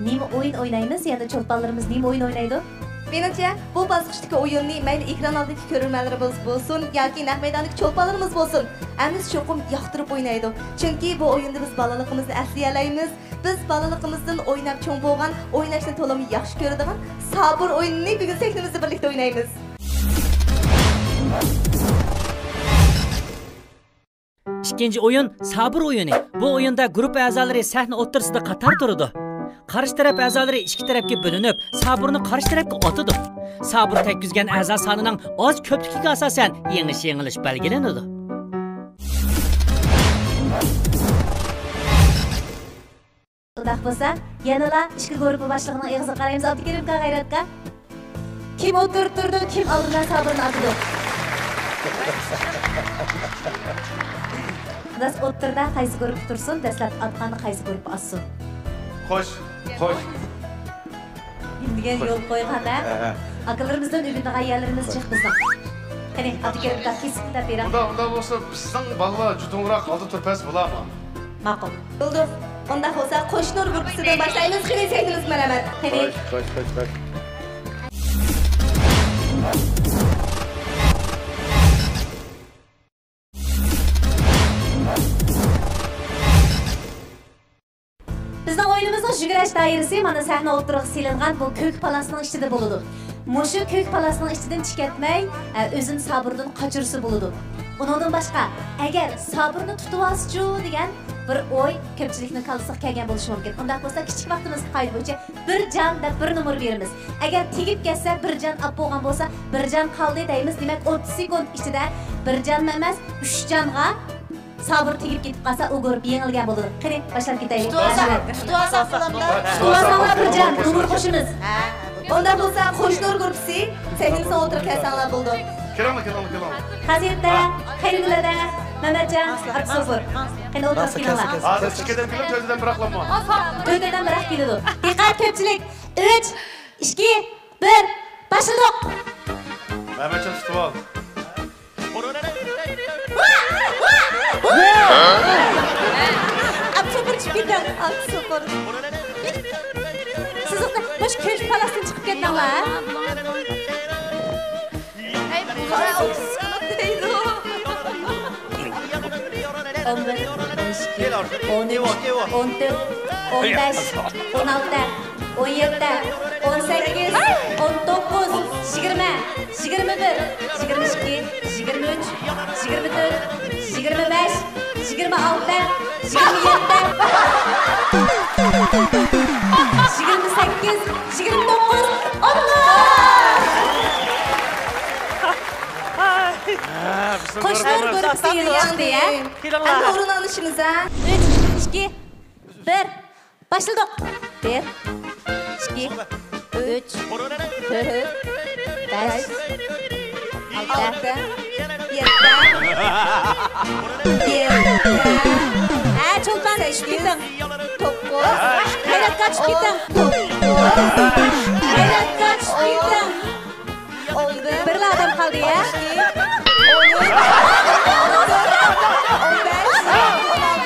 نېمە ئويۇن ئوينايمىز؟ يەنە چولپانلىرىمىز نېمە ئويۇن ئوينايدۇ؟ مېنىڭچە، بۇ باسقۇچتىكى ئويۇننى مەيلى ئېكران ئالدىدىكى كۆرۈرمەنلىرىمىز بولسۇن ياكى نەق مەيداندىكى چولپانلىرىمىز بولسۇن، ھەممىسى چوقۇم ياقتۇرۇپ ئوينايدۇ. چۈنكى بۇ ئويۇندا بىز بالىلىقىمىزنى ئەسلىيەلەيمىز. بىز بالىلىقىمىزدىن ئويناپ چوڭ بولغان، ئويناشنى تولىمۇ ياخشى كۆرىدىغان سابۇر ئويۇنىنى بۈگۈن سەھنىمىزدە بىرلىكتە ئوينايمىز. ئىككىنچى ئويۇن سابۇر ئويۇنى. بۇ ئويۇندا گۇرۇپپا ئەزالىرى سەھنە ئوتتۇرىسىدا قاتار تۇرىدۇ. قارشى تەرەپ ئەزالىرى ئىككى تەرەپكە بۆلۈنۈپ، سابۇرنى قارشى تەرەپكە ئاتىدۇ. سابۇر تەگكۈزگەن ئەزا سانىنىڭ ئاز كۆپلۈكىگە ئاساسەن يېڭىش يېڭىلىش بەلگىلىنىدۇ. ئۇنداق بولسا، يەنىلا ئىككى گۇرۇپپا باشلىقىنىڭ ئېغىزىغا قارايمىز. ئابدۇكېرىمكا، غەيرەتكا. كىم ئوتتۇرىدا تۇرىدۇ، كىم ئالدىدا سابۇرنى ئاتىدۇ؟ خالاس، ئوتتۇرىدا قايسى گۇرۇپپا تۇرسۇن، دەسلەپتە ئاتقاندا قايسى گۇرۇپپا ئاتسۇن؟ خوش، خوش. دېگەن يول قويغان، ھە؟ ھە. ئاكىلىرىمىزدىن ئۆگىنىدىغان يەرلىرىمىز جىق بىزنىڭ. قېنى، ئابدۇكېرىمكا، كېسىكنى دەپ بېرىڭ. ئۇنداق، ئۇنداق بولسا، بىزنىڭ بالىلار جۇتۇڭراق ئالدى تۇرۇپ بەرسە بولامۇ؟ ماقۇل. بولدى. ئۇنداق بولسا، قوشنۇر گۇرۇپپىسىدىن باشلايمىز. قېنى، سەھنىمىزگە مەرھەمەت. قېنى. خوش، خوش، خوش، خوش. بىزنىڭ ئويۇنىمىزنىڭ يۈگۈرۈش دائىرىسى مانا سەھنە ئوتتۇرىغا سېلىنغان بۇ كۆك پالاسنىڭ ئىچىدە بولىدۇ. مۇشۇ كۆك پالاسنىڭ ئىچىدىن چىقىۋەتمەي، ئە، ئۆزىنى سابۇردىن قاچۇرسا بولىدۇ. ئۇنىڭدىن باشقا، ئەگەر سابۇرنى تۇتۇۋالسىچۇ دېگەن بىر ئوي كۆپچىلىكنىڭ كاللىسىغا كەلگەن بولۇشى مۇمكىن. ئۇنداق بولسا، كىچىك ۋاقتىمىزدىكى قائىدە بويىچە بىر جان دەپ بىر نومۇر بېرىمىز. ئەگەر تېگىپ كەتسە، بىر جان ئاپ بولغان بولسا، بىر جان قالدى دەيمىز. دېمەك، ئوتتۇز سېكۇنت ئىچىدە بىر جانمۇ ئەمەس، ئۈچ جانغا سابۇر تېگىپ كېتىپ قالسا، ئۇ گۇرۇپپا يېڭىلگەن بولىدۇ. قېنى، باشلاپ كېتەيلى. تۇتۇۋالساق، تۇتۇۋالساق بولامدۇ؟ تۇتۇۋالساڭلار بىر جان، نومۇر قوشىمىز. ھە. ئۇنداق بولسا، قوشنۇر گۇرۇپپىسى سەھنىمىزنىڭ ئوتتۇرىغا كەلسەڭلار بولىدۇ. كېلىڭلار، كېلىڭلار، كېلىڭلار. خاسىيەتتە، خەيرىگۈلەدە، مەمەتجان، ئابدۇسوپۇر. قېنى، ئوتتۇرىغا كېلىڭلار. ھازىر ئىككىدىن كېلىپ، تۆتىدىن بىراقلىما. تۆتىدىن بىراق كېلىدۇ. دىققەت، كۆپچىلىك. ئۈچ، ئىككى، بىر، باشلىدۇق. مەمەتجان، تۇتۇۋال. ئابدۇسوپۇر چىقىپ كېتىڭ، ئابدۇسوپۇر. سىز مۇشۇ كۆك پالاستىن چىقىپ كەتمەڭلار. ئون بىر، ئون ئىككى، ئون ئۈچ، ئون تۆت، ئون بەش، ئون ئالتە، ئون يەتتە، ئون سەككىز، ئون توققۇز، يىگىرمە، يىگىرمە بىر، يىگىرمە ئىككى، يىگىرمە ئۈچ، يىگىرمە تۆت، يىگىرمە بەش، يىگىرمە ئالتە، يىگىرمە يەتتە، يىگىرمە سەككىز، يىگىرمە توققۇز، ئوتتۇز! قوشنۇر گۇرۇپپىسى يېڭىپ چىقتى، ھە؟ ئەمدى ئورۇن ئالىشىمىز، ھە؟ ئۈچ، ئىككى، بىر. باشلىدۇق. بىر، ئىككى، ئۈچ، تۆت، بەش، ئالتە، يەتتە، يەتتە. ھە، چولپان، چۈشۈپ كېتىڭ. توققۇز. غەيرەتكا چۈشۈپ كېتىڭ. غەيرەتكا چۈشۈپ كېتىڭ. بىرلا ئادەم قالدى، ھە؟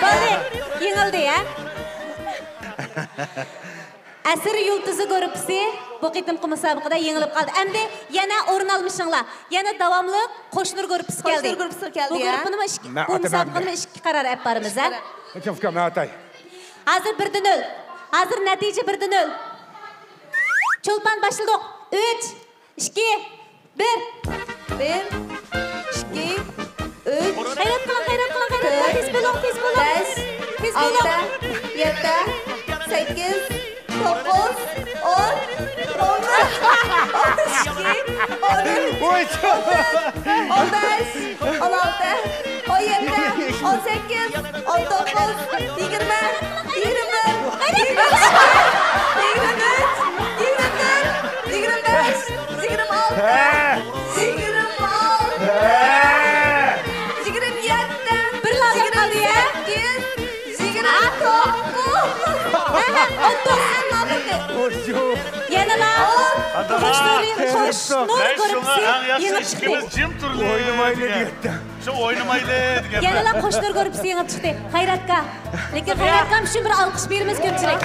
بولدى، يېڭىلدى، ھە؟ ئەسىر يۇلتۇزى گۇرۇپپىسى بۇ قېتىمقى مۇسابىقىدە يېڭىلىپ قالدى. ئەمدى يەنە ئورۇن ئالمىشىڭلار. يەنە داۋاملىق قوشنۇر گۇرۇپپىسى كەلدى. قوشنۇر گۇرۇپپىسى كەلدى، بۇ گۇرۇپپىنىمۇ ئىككى، بۇ مۇسابىقىنىمۇ ئىككى قارار ئېلىپ بارىمىز، ھە؟ ھازىر بىردە نۆل. ھازىر نەتىجە بىردە نۆل. چولپان، باشلىدۇق. ئۈچ، ئىككى، بىر. بىر، ئىككى، ئۈچ، غەيرەت قىلىڭ، غەيرەت قىلىڭ، غەيرەت قىلىڭ، تېز بولۇڭ، تېز بولۇڭ. بەش، تېز بولۇڭ. ئالتە، يەتتە، سەككىز، توققۇز، ئون، ئون بىر، ئون ئىككى، ئون ئۈچ، ئون تۆت، ئون بەش، ئون ئالتە، ئون يەتتە، ئون سەككىز، ئون توققۇز، يىگىرمە، يىگىرمە بىر، يىگىرمە ئىككى، يىگىرمە ئۈچ، يىگىرمە تۆت، يىگىرمە بەش، يىگىرمە ئالتە، يىگىرمە ئالتە، يىگىرمە يەتتە، بىرلا ئادەم قالدى، يا؟ يىگىرمە سەككىز، يىگىرمە توققۇز. ھە، ھە، ئوتتۇز. ئەڭ ئاخىرقى. يەنىلا قوشنۇر، قوشنۇر گۇرۇپپىسى يېڭىپ چىقتى. ئوينىمايلى دېگەن. شۇ ئوينىمايلى دېگەن. يەنىلا قوشنۇر گۇرۇپپىسى يېڭىپ چىقتى. خەيراتكا. لېكىن خەيراتكام ئۈچۈن بىر ئالقىش بېرىمىز كۆپچىلىك.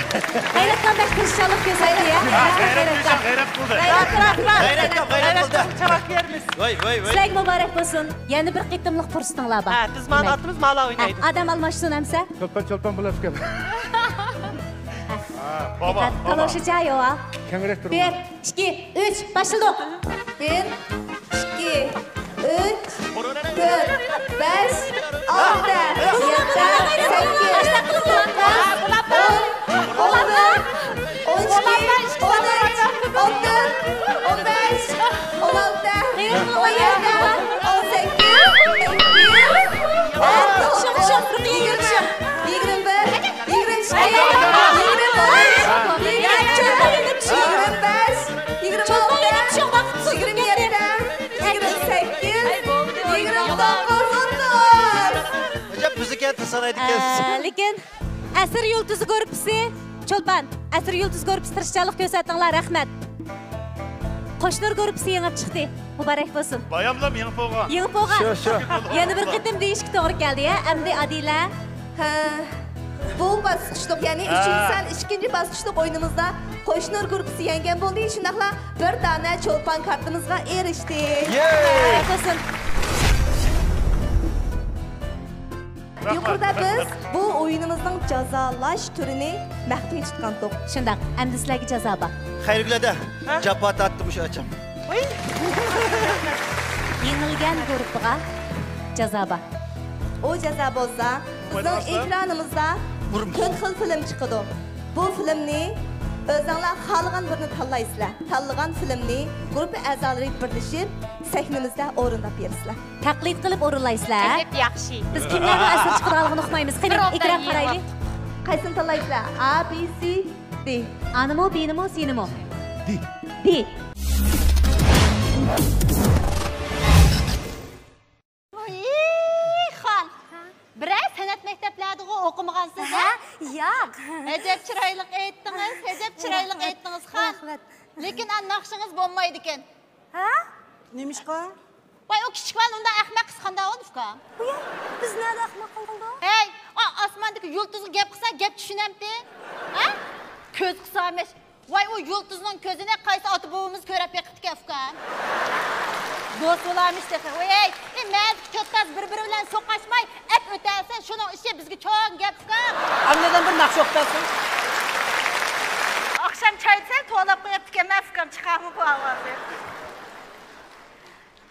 خەيراتكام بەك تىرىشچانلىق كۆرسەتتى يا. خەيرەت خەيرەت قىلدى. خەيرەتكام خەيرەت قىلدى. ۋاي ۋاي ۋاي. سىلەرگە مۇبارەك بولسۇن. يەنە بىر قېتىملىق پۇرسىتىڭلار بار. ھە، بىز مانا ئاتىمىز مالا ئوينايدۇ. ئادەم ئالماشسۇن ئەمسە. چولپان چولپان بولاسىكەن. بابا بابا. كالوشىچە يوۋا. كەڭرەك تۇرۇڭ. بىر، ئىككى، ئۈچ، باشلىدۇق. بىر، ئىككى، ئۈچ، تۆت، بەش، ئالتە، يەتتە، سەككىز، توققۇز، ئون، ئون بىر، ئون ئىككى، ئون ئۈچ، ئون تۆت، ئون بەش، ئون ئالتە، ئون يەتتە، ئون سەككىز، يىگىرمە، يىگىرمە بىر، يىگىرمە ئىككى، يىگىرمە ئۈچ، يىگىرمە تۆت، يىگىرمە بەش، يىگىرمە ئالتە، يىگىرمە يەتتە، يىگىرمە سەككىز، يىگىرمە توققۇز، ئوتتۇز. ئەجەب بىزنىڭكى سانايدىكەنسىز. ئە، لېكىن ئەسىر يۇلتۇزى گۇرۇپپىسى، چولپان، ئەسىر يۇلتۇزى گۇرۇپپىسى تىرىشچانلىق كۆرسەتتىڭلار، رەھمەت. قوشنۇر گۇرۇپپىسى يېڭىپ چىقتى. مۇبارەك بولسۇن. باياملام يېڭىپ بولغان. يېڭىپ بولغان. شۇ، شۇ. يەنە بىر قېتىم دېيىشكە توغرا كەلدى، يا، ئەمدى ئادىلە. ھە، بۇ باسقۇچلۇق، يەنى ھە. ئۈچىنچى سان ئىككىنچى باسقۇچلۇق ئويۇنىمىزدا قوشنۇر گۇرۇپپىسى يەڭگەن بولدى، شۇنداقلا بىر دانە چولپان كارتىمىزغا ئېرىشتى. يەي! مۇبارەك بولسۇن. يۇقىرىدا بىز بۇ ئويۇنىمىزنىڭ جازالاش تۈرىنى مەخپىي تۇتقانتۇق. شۇنداق، ئەمدى سىلەرگە جازا بار. خەيرىگۈل ھەدە، ھە؟ جاپا تارتتى مۇشۇ ئاچام. يېڭىلگەن گۇرۇپپىغا جازا بار. ئۇ جازا بولسا، بىزنىڭ ئېكرانىمىزدا تۆت خىل فىلىم چىقىدۇ. بۇ فىلىمنى ئۆزۈڭلار خالىغان بىرىنى تاللايسىلەر. تاللىغان فىلىمنى گۇرۇپپا ئەزالىرى بىرلىشىپ سەھنىمىزدە ئورۇنداپ بېرىسىلەر. تەقلىد قىلىپ ئورۇنلايسىلەر. ئەجەب ياخشى. بىز كىملەرنىڭ ئەسىر چىقىدىغانلىقىنى ئۇقمايمىز. قېنى، ئېكران قارايلى. قايسىنى تاللايسىلەر؟ ئا، بى، سى، دى. ئانىمۇ، بىنىمۇ، سىنىمۇ؟ دى. دى. ۋىي، خان. بىرەر سەنئەت مەكتەپلەردىغۇ ئوقۇمىغانسىز، ھە؟ ياق. ئەجەب چىرايلىق ئېيتتىڭىز، ئەجەب چىرايلىق ئېيتتىڭىز، خان. رەھمەت. لېكىن ئا ناخشىڭىز بولمايدىكەن. ھە؟ نېمىشقا؟ ۋاي، ئۇ كىچىك بالىنى ئۇنداق ئەخمەق قىلسا قانداق بولىدۇ، ئۇكام؟ ئۇيا، بىز نەدە ئەخمەق قىلدۇق؟ ھەي، ئا، ئاسماندىكى يۇلتۇزغا گەپ قىلسا، گەپ چۈشىنەمتى؟ ھە؟ كۆز قىسامىش. ۋاي، ئۇ يۇلتۇزنىڭ كۆزىنى قايسى ئاتا بوۋىمىز كۆرەپ بېقىپتىكەن، ئۇكام؟ دوست بولارمىش تېخى. ۋاي، ئى، مەزىكى چوتتاز بىر-بىرى بىلەن سوقۇشماي، ئەپ ئۆتەلسە، شۇنىڭ ئىشى، بىزگە چوڭ گەپ، ئۇكام. ئاندىن بىر ناخشا ئوقۇتارسىز. ئاخشام چاي دېسە، توۋلاپ قويۇپتىكەن، مەن ئۇكام چىقارمۇ بۇ ئاۋازنى.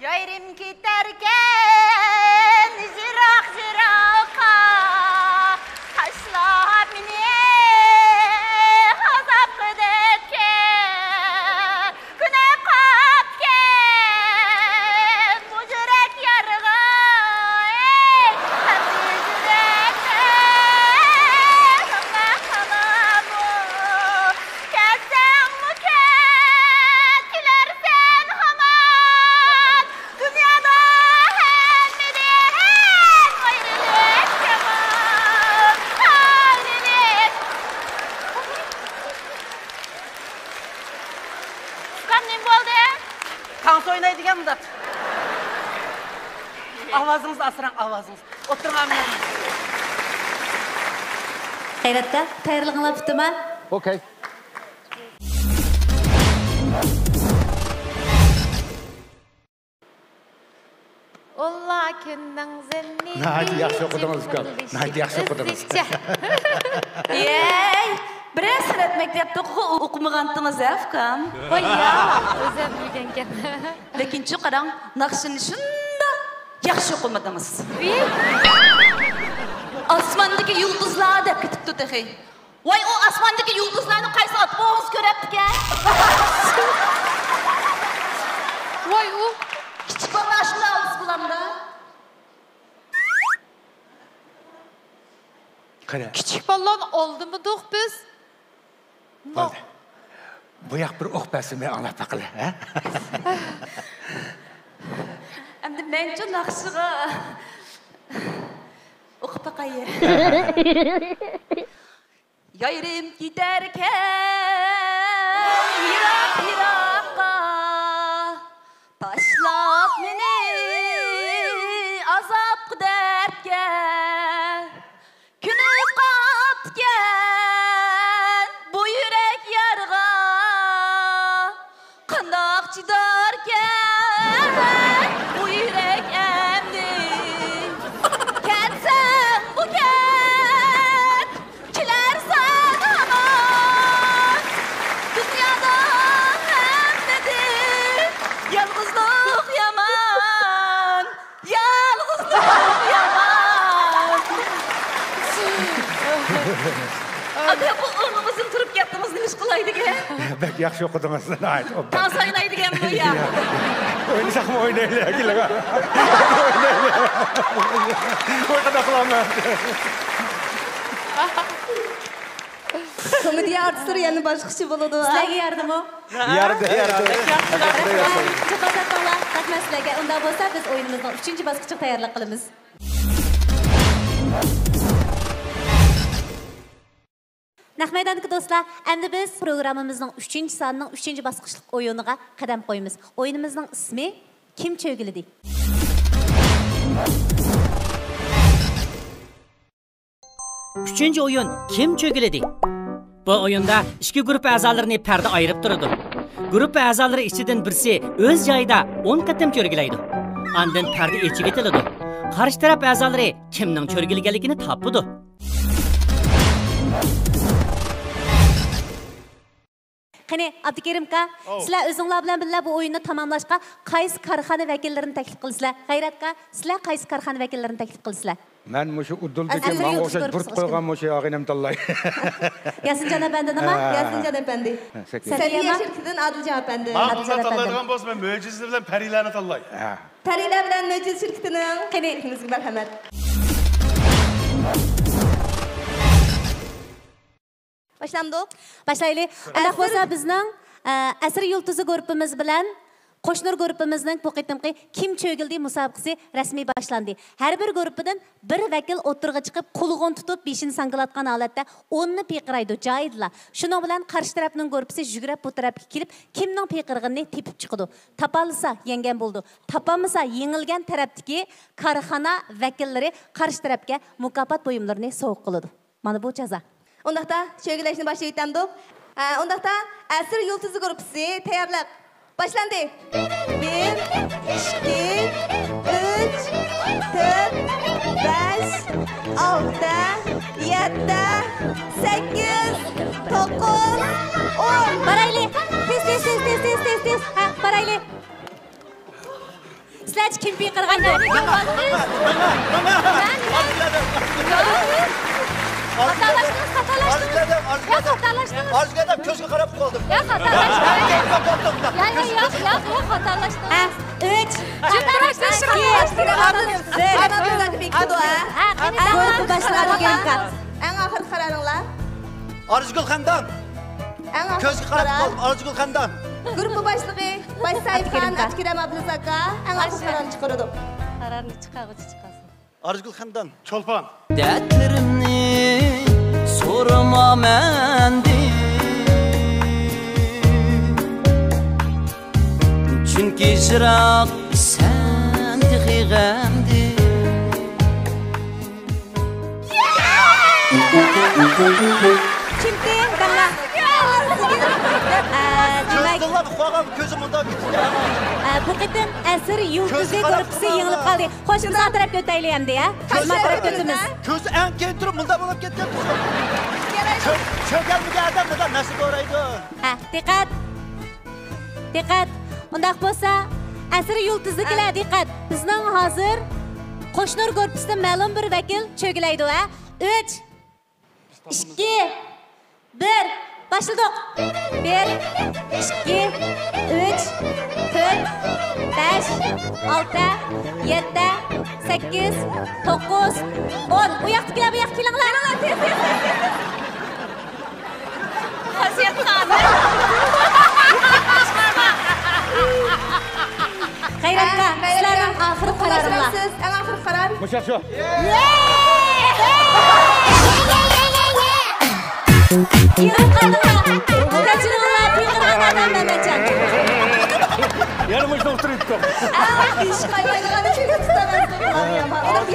يايرىم كېتەركەن يىراق-يىراققا، تاشلاپ مېنى ئازابقا دەتكەن. كۈنى قاپتىكەن بۇ يۈرەك يارغا، ئەي، ئەمدى يۈرەكتە ساقلاپ قالامۇ؟ كەتسەڭمۇ كەت، كېلەرسەن ھامان. دۇنيادا ھەممىدىن ئايرىلىش يامان، ئايرىلىش. ئۇكام، نېمە بولدى؟ تانسا ئوينايدىكەن مۇنداق. ئاۋازىڭىزنى ئاسراڭ، ئاۋازىڭىز. ئولتۇرۇڭ، ئامىنە. خەيراتتا، تەييارلىقىڭلار پۈتتىما؟ ئوكەي. ئۇلار كۈننىڭ زىننىتى. ناھايىتى ياخشى ئوقۇدىڭىز، ئۇكام. ناھايىتى ياخشى ئوقۇدىڭىز. ئۆزۈكچە. يەي، بىرەر سەنئەت مەكتەپتە ئوقۇغان ئوقۇمىغانتىڭىز ھە، ئۇكام؟ ۋاي، يا، ئۆزۈم بىلگەنكەن. لېكىنچۇ، قاراڭ، ناخشىنى شۇنداق ياخشى ئوقۇمىدىڭىز. ئى؟ ئاسماندىكى يۇلتۇزلار دەپ كېتىپتۇ تېخى. ۋاي، ئۇ ئاسماندىكى يۇلتۇزلارنى قايسى ئاتا بوۋىڭىز كۆرەپتىكەن؟ ۋاي، ئۇ. كىچىك بالىلار شۇنداق ئالدىسى بولامدا؟ قارا. كىچىك بالىلارنى ئالدىمىدۇق بىز. بولدى. بۇ ياق بىر ئوق بەرسۇن، مەن ئاڭلاپ باقىلى، ھە؟ ئەمدى مەنچۇ ناخشىغا ئوقۇپ باقاي. يايرىم كېتەركەن يىراق-يىراققا، تاشلاپ مېنى ئازاب ئاكا، بۇ ئورنىڭىزدىن تۇرۇپ كەتتىڭىز، نېمە ئىش قىلاي دېگەن؟ بەك ياخشى ئوقۇدىڭىز، ناھايىتى ئوبدان. تانسا ئوينايدىكەنمۇ يا؟ ئوينىساقمۇ ئوينايلى، كېلىڭ. ۋاي، قانداق قىلامەن؟ كومېدىيە ئارتىسلىرى يەنە باشقىچە بولىدۇ. سىلەرگە ياردىمۇ؟ يارىدى، يارىدى. رەھمەت، جاپا تارتىڭلار. رەھمەت سىلەرگە. ئۇنداق بولسا، بىز ئويۇنىمىزنىڭ ئۈچىنچى باسقۇچىغا تەييارلىق قىلىمىز. نەق مەيداندىكى دوستلار، ئەمدى بىز پروگراممىمىزنىڭ ئۈچىنچى سانىنىڭ ئۈچىنچى باسقۇچلۇق ئويۇنىغا قەدەم قويىمىز. ئويۇنىمىزنىڭ ئىسمى كىم چۆگىلىدى؟ ئۈچىنچى ئويۇن، كىم چۆگىلىدى؟ بۇ ئويۇندا ئىككى گۇرۇپپا ئەزالىرىنى پەردە ئايرىپ تۇرىدۇ. گۇرۇپپا ئەزالىرى ئىچىدىن بىرسى ئۆز جايىدا ئون قېتىم چۆرگىلەيدۇ. ئاندىن پەردە ئېچىۋېتىلىدۇ. قارشى تەرەپ ئەزالىرى كىمنىڭ چۆرگىلىگەنلىكىنى تاپىدۇ. قېنى، ئابدۇكېرىم ئاكا، ئاۋۇ. سىلەر ئۆزۈڭلار بىلەن بىللە بۇ ئويۇننى تاماملاشقا، قايسى كارخانا ۋەكىللىرىنى تەكلىپ قىلىسىلەر؟ غەيرەت ئاكا، سىلەر قايسى كارخانا ۋەكىللىرىنى تەكلىپ قىلىسىلەر؟ مەن مۇشۇ ئۇدۇلدىكى ئەسەر ماڭا يۇلتۇزى ئوخشاش گۇرۇپپىسى بۇرۇت قويغان مۇشۇ ئاغىنەمنى تاللاي. ياسىنجان ئەپەندى نېمە؟ ھە. ياسىنجان ئەپەندى. سەكىيە. سەكىيە شىركىتىدىن ئادىلجان ئەپەندى. ماڭا ئادىلجان ئەپەندى. تاللايدىغان بولسا، مەن مۆجىزە بىلەن پەرىلەرنى تاللاي. ھە. پەرىلەر بىلەن مۆجىزە شىركىتىنىڭ. قېنى. ئىككىمىزگە مەرھەمەت. باشلامدۇق؟ باشلايلى. ئۇنداق بولسا، بىزنىڭ، ئە، ئەسىر يۇلتۇزى گۇرۇپپىمىز بىلەن قوشنۇر گۇرۇپپىمىزنىڭ بۇ قېتىمقى كىم چۆگىلىدى مۇسابىقىسى رەسمىي باشلاندى. ھەر بىر گۇرۇپپىدىن بىر ۋەكىل ئوتتۇرىغا چىقىپ، قولىغىنى تۇتۇپ، بېشىنى ساڭگىلاتقان ھالەتتە ئوننى پىرقىرايدۇ جايىدىلا. شۇنىڭ بىلەن قارشى تەرەپنىڭ گۇرۇپپىسى يۈگرەپ بۇ تەرەپكە كېلىپ، كىمنىڭ پىرقىرىغىنىنى تېپىپ چىقىدۇ. تاپالىسا يەڭگەن بولىدۇ. تاپالمىسا يېڭىلگەن تەرەپتىكى كارخانا ۋەكىللىرى قارشى تەرەپكە مۇكاپات بۇيۇملىرىنى سوۋغا قىلىدۇ. مانا بۇ جازا. ئۇنداقتا چۆگىلەشنى باشلاۋېتەمدۇق. ھە، ئۇنداقتا ئەسىر يۇلتۇزى گۇرۇپپىسى تەييارلىق. باشلاندى. بىر، ئىككى، ئۈچ، تۆت، بەش، ئالتە، يەتتە، سەككىز، توققۇز، ئون. بارايلى. تېز، تېز، تېز. ھە، بارايلى. سىلەرچە كىم پىرقىرىغان؟ ماڭا، ماڭا، ماڭا، ماڭا. مەن؟ خاتالاشتىڭىز، خاتالاشتىڭىز. ياق، خاتالاشتىڭىز. ئارزۇگۈل ئادەم كۆزگە قاراپ قالدىم. ياق، خاتالاشتىڭىز. ياق، ياق، ياق، ياق، خاتالاشتىڭىز. ھە، ئۈچ. خاتالاشتىڭىز، خاتالاشتىڭىز. بىر. ھە، قېنى، گۇرۇپپا باشلىقى ئابدۇكېرىم ئاكا. ئەڭ ئاخىرقى قارارىڭلار. ئارزۇگۈل خەندان. ئەڭ ئاخىرقى قارار. كۆزگە قاراپ قالدىم، ئارزۇگۈل خەندان. گۇرۇپپا باشلىقى، باش ساھىبخان ئابدۇكېرىم ئاكا. ئەڭ ئاخىرقى قارارنى چىقىرىدۇ. قارارنى چىقارغۇچى چىقارسۇن. ئارزۇگۈل خەندان. چولپان. دەردلىرىمنى سورىما مەندىن، چۈنكى يىراق سەن تېخى غەمدىن. كىمتى؟ دەڭلار. ئە، دېمەك، كۆزۈڭلار قوغان كۆزى مۇنداق كېتىپ. ئە، بۇ قېتىم ئەسىر يۇلتۇزى گۇرۇپپىسى يېڭىلىپ قالدى. خوش، بىز ئارقا تەرەپكە ئۆتەيلى ئەمدى، ھە؟ بىز ئارقا تەرەپكە ئۆتىمىز. كۆزى ئەڭ كېيىن تۇرۇپ مۇنداق بولۇپ كەتكەن. چۆ-، چۆكەلمىگەن ئادەم مۇنداق نەرسە كۆرەيدۇ. ھە، دىققەت. دىققەت! ئۇنداق بولسا، ئەسىر يۇلتۇزىدىكىلەر دىققەت! بىزنىڭ ھازىر قوشنۇر گۇرۇپپىسىدىن مەلۇم بىر ۋەكىل چۆگىلەيدۇ، ھە؟ ئۈچ، ئىككى، بىر، باشلىدۇق! بىر، ئىككى، ئۈچ، تۆت، بەش، ئالتە، يەتتە، سەككىز، توققۇز، ئون. ئۇ ياقتىكىلەر بۇ ياققا كېلىڭلار! خاسىيەت خانىم. غەيرەت ئاكا، سىلەرنىڭ ئاخىرقى قارارىڭلار. سىز ئەڭ ئاخىرقى قارار. مۇشۇ، شۇ. يېڭىپ قالدىڭلار. قىيقىرىپ قالدىڭلار. قىيقىرغان ئادەم مەمەتجان. يەنە مۇشۇ ئولتۇرۇپ.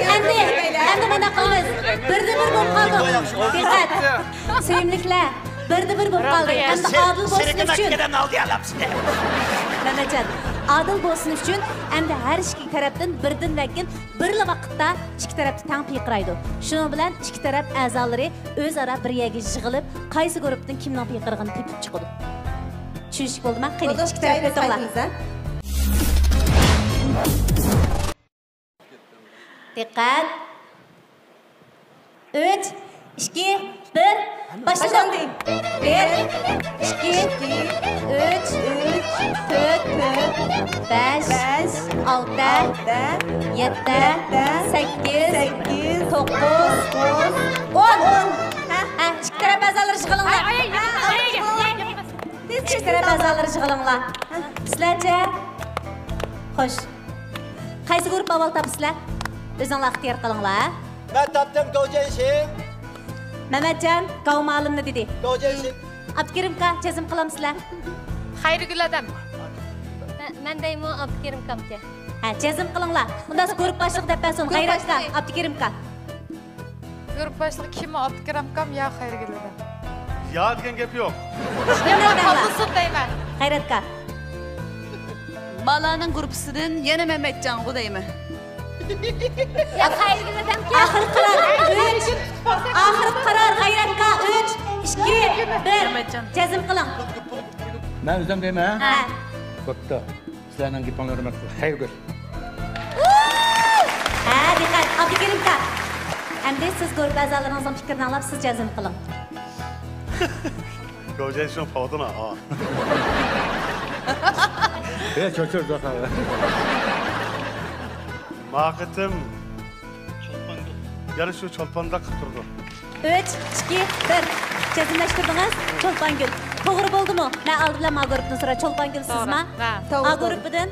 ئەمدى، ئەمدى مۇنداق قىلىمىز. بىردە بىر بولۇپ قالدۇق. دىققەت. سۆيۈملۈكلەر، بىردە بىر بولۇپ قالدى. ئەمدى ئادىل بولسۇن ئۈچۈن. مەمەتجان، ئادىل بولسۇن ئۈچۈن ئەمدى ھەر ئىككى تەرەپتىن بىردىن ۋەكىل بىرلا ۋاقىتتا ئىككى تەرەپتە تەڭ پىرقىرايدۇ. شۇنىڭ بىلەن ئىككى تەرەپ ئەزالىرى ئۆزئارا بىر يەرگە يىغىلىپ، قايسى گۇرۇپپىدىن كىمنىڭ پىرقىرىغىنى تېپىپ چىقىدۇ. چۈشىنىشلىك بولدىما؟ قېنى، ئىككى تەرەپ ئۆتۈڭلار. دىققەت! ئۈچ، ئىككى، بىر، باشلىدۇق. بىر، ئىككى، ئۈچ، تۆت، بەش، ئالتە، يەتتە، سەككىز، توققۇز، ئون. ھە، ئىككى تەرەپ ئەزالىرى يىغىلىڭلار. ئىككى تەرەپ ئەزالىرى يىغىلىڭلار. سىلەرچە؟ خوش. قايسى گۇرۇپپا ئاۋۋال تاپىسىلەر؟ ئۆزۈڭلار ئىختىيار قىلىڭلار. مەن تاپتىم، گوجيەنشىڭ. مەمەتجان گاۋ مالىمنى دېدى. گوجيەنشىڭ. ئابدۇكېرىمكا، جەزم قىلامسىلەر؟ خەيرىگۈل ئادەم. مە-، مەن دەيمۇ ئابدۇكېرىمكامكەن. ھە، جەزم قىلىڭلار. ئۇنداق گۇرۇپپا باشلىقى دەپ بەرسۇن. غەيرەتكا، ئابدۇكېرىمكا. گۇرۇپپا باشلىقى كىم؟ ئابدۇكېرىمكام يا خەيرىگۈل ئادەم؟ يا دېگەن گەپ يوق. تاللىسۇن دەيمەن. غەيرەتكا. بالىلارنىڭ گۇرۇپپىسىدىن يەنە مەمەتجانغۇ دەيمەن. يا خەيرىگۈل ئادەمكەن. ئاخىرقى قارار. ئۈچ. ئاخىرقى قارار. غەيرەتكا. ئۈچ، ئىككى، بىر. جەزم قىلىڭ. مەن ئۆزۈم دەيمەن، ھە؟ ھە. بوپتۇ. سىلەرنىڭ گېپىڭلارنى ھۆرمەت قىلىمەن. خەيرىگۈل. ھە، دىققەت. ئابدۇكېرىمكا. ئەمدى سىز گۇرۇپپا ئەزالىرىڭىزنىڭ پىكرىنى ئاڭلاپ، سىز جەزم قىلىڭ. گوجيەنشىڭ پاۋدىنا، ھا. ئە، چۆچۈر، چۆچۈر. ما قېتىم يەنە شۇ چولپانداق قىلىپ تۇرىدۇ. ئۈچ، ئىككى، بىر. جەزملەشتۈردىڭىز. چولپانگۈل. توغرا بولدىمۇ؟ مەن ئالدى بىلەن ما گۇرۇپپىدىن سوراي. چولپانگۈل، سىزما؟ توغرا. ما گۇرۇپپىدىن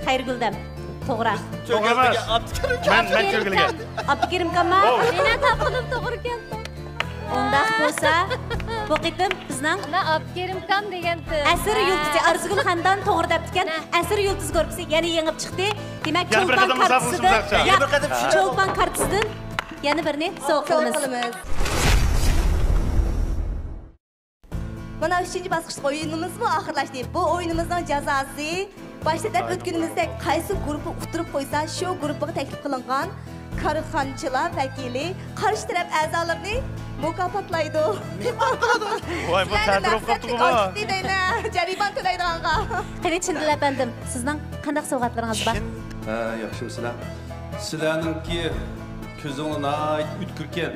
خەيرىگۈلدەم. توغرا. توغرا ئەمەس. مەن، مەن چۆگىلىگەن. ئابدۇكېرىمكامما؟ مېنىڭ تاپقىنىم توغرا كەلدى. ئۇنداق بولسا، بۇ قېتىم بىزنىڭ مانا ئابدۇكېرىمكام دېگەنتى. ئەسىر يۇلتۇزى، ئارزۇگۈل خانىدان توغرا دەپتىكەن. ئەسىر يۇلتۇز گۇرۇپپىسى يەنە يېڭىپ چىقتى. دېمەك، يەنە بىر چولپان قېتىم مۇسابىقىلىشىمىز كارتىسىدىن، يا، يا، چولپان كارتىسىدىن يەنە بىرنى سوۋغا قىلىمىز. مانا ئۈچىنچى باسقۇچلۇق ئويۇنىمىزمۇ ئاخىرلاشتى. بۇ ئويۇنىمىزنىڭ جازاسى، باشتا دەپ ئۆتكىنىمىزدەك، قايسى گۇرۇپپا ئۇتتۇرۇپ قويسا، شۇ گۇرۇپپىغا تەكلىپ قىلىنغان كارخانىچىلار ۋەكىلى قارشى تەرەپ ئەزالىرىنى مۇكاپاتلايدۇ. ۋاي، بۇ سىلەرنى تەتۈر بولۇپ قاپتۇ نەپرەتلىك بۇ. ئاچىتتى دەيمەن، جەرىمانە تۆلەيدىغانغا. قېنى، چىندىل ئەپەندىم، سىزنىڭ قانداق سوۋغاتلىرىڭىز بار؟ ھە، ياخشىمۇسىلەر؟ سىلەرنىڭكى كۆزۈڭلار ناھايىتى ئۆتكۈركەن.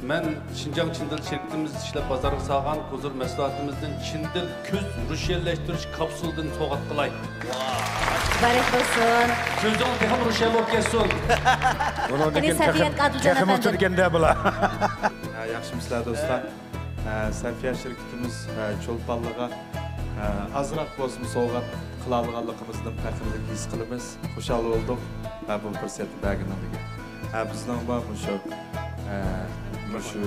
مەن شىنجاڭ چىندىل شىركىتىمىز ئىشلەپ بازارغا سالغان ھۇزۇر مەھسۇلاتىمىزدىن چىندىل كۆز روشەنلەشتۈرۈش كاپسۇلىدىن سوۋغات قىلاي. مۇبارەك بولسۇن. كۆزۈڭ تېخىمۇ روشەن بولۇپ كەتسۇن. بۇنىڭدىن قېنى، كېيىن سەفىيەت تېخىمۇ، ئادىل جان تېخىمۇ ئەپەندىم. ئۇتىدىكەندە بۇلار. ھە، ياخشىمۇسىلەر دوستلار؟ ھە، سەفىيە شىركىتىمىز، ھە، چولپانلىغا، ھە، ئازراق بولسىمۇ سوۋغات قىلالىغانلىقىمىزدىن پەخىرلىك ھېس قىلىمىز. خۇشال بولدۇق، ھە، بۇ پۇرسەتنى بەرگىنىڭلىكى. ھە، بىزنىڭمۇ مۇشۇ، ھە، مۇشۇ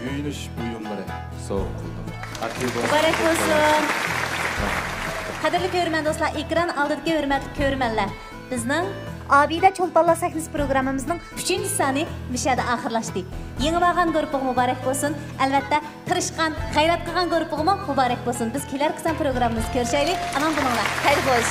يۇيۇنۇش بۇيۇملىرى سوۋغا قىلدۇق. ئەتىگە بولسا مۇبارەك بولسۇن. قەدىرلىك كۆرۈرمەن دوستلار، ئېكران ئالدىدىكى ھۆرمەتلىك كۆرۈرمەنلەر، بىزنىڭ ئابىدە چولپانلار سەھنىسى پروگراممىمىزنىڭ ئۈچىنچى سانى مۇشۇ يەردە ئاخىرلاشتى. يېڭىۋالغان گۇرۇپپىغا مۇبارەك بولسۇن. ئەلۋەتتە، تىرىشقان، غەيرەت قىلغان گۇرۇپپىغىمۇ مۇبارەك بولسۇن. بىز كېلەر قىسىم پروگراممىمىزدا كۆرۈشەيلى. ئامان بولۇڭلار. خەير خوش.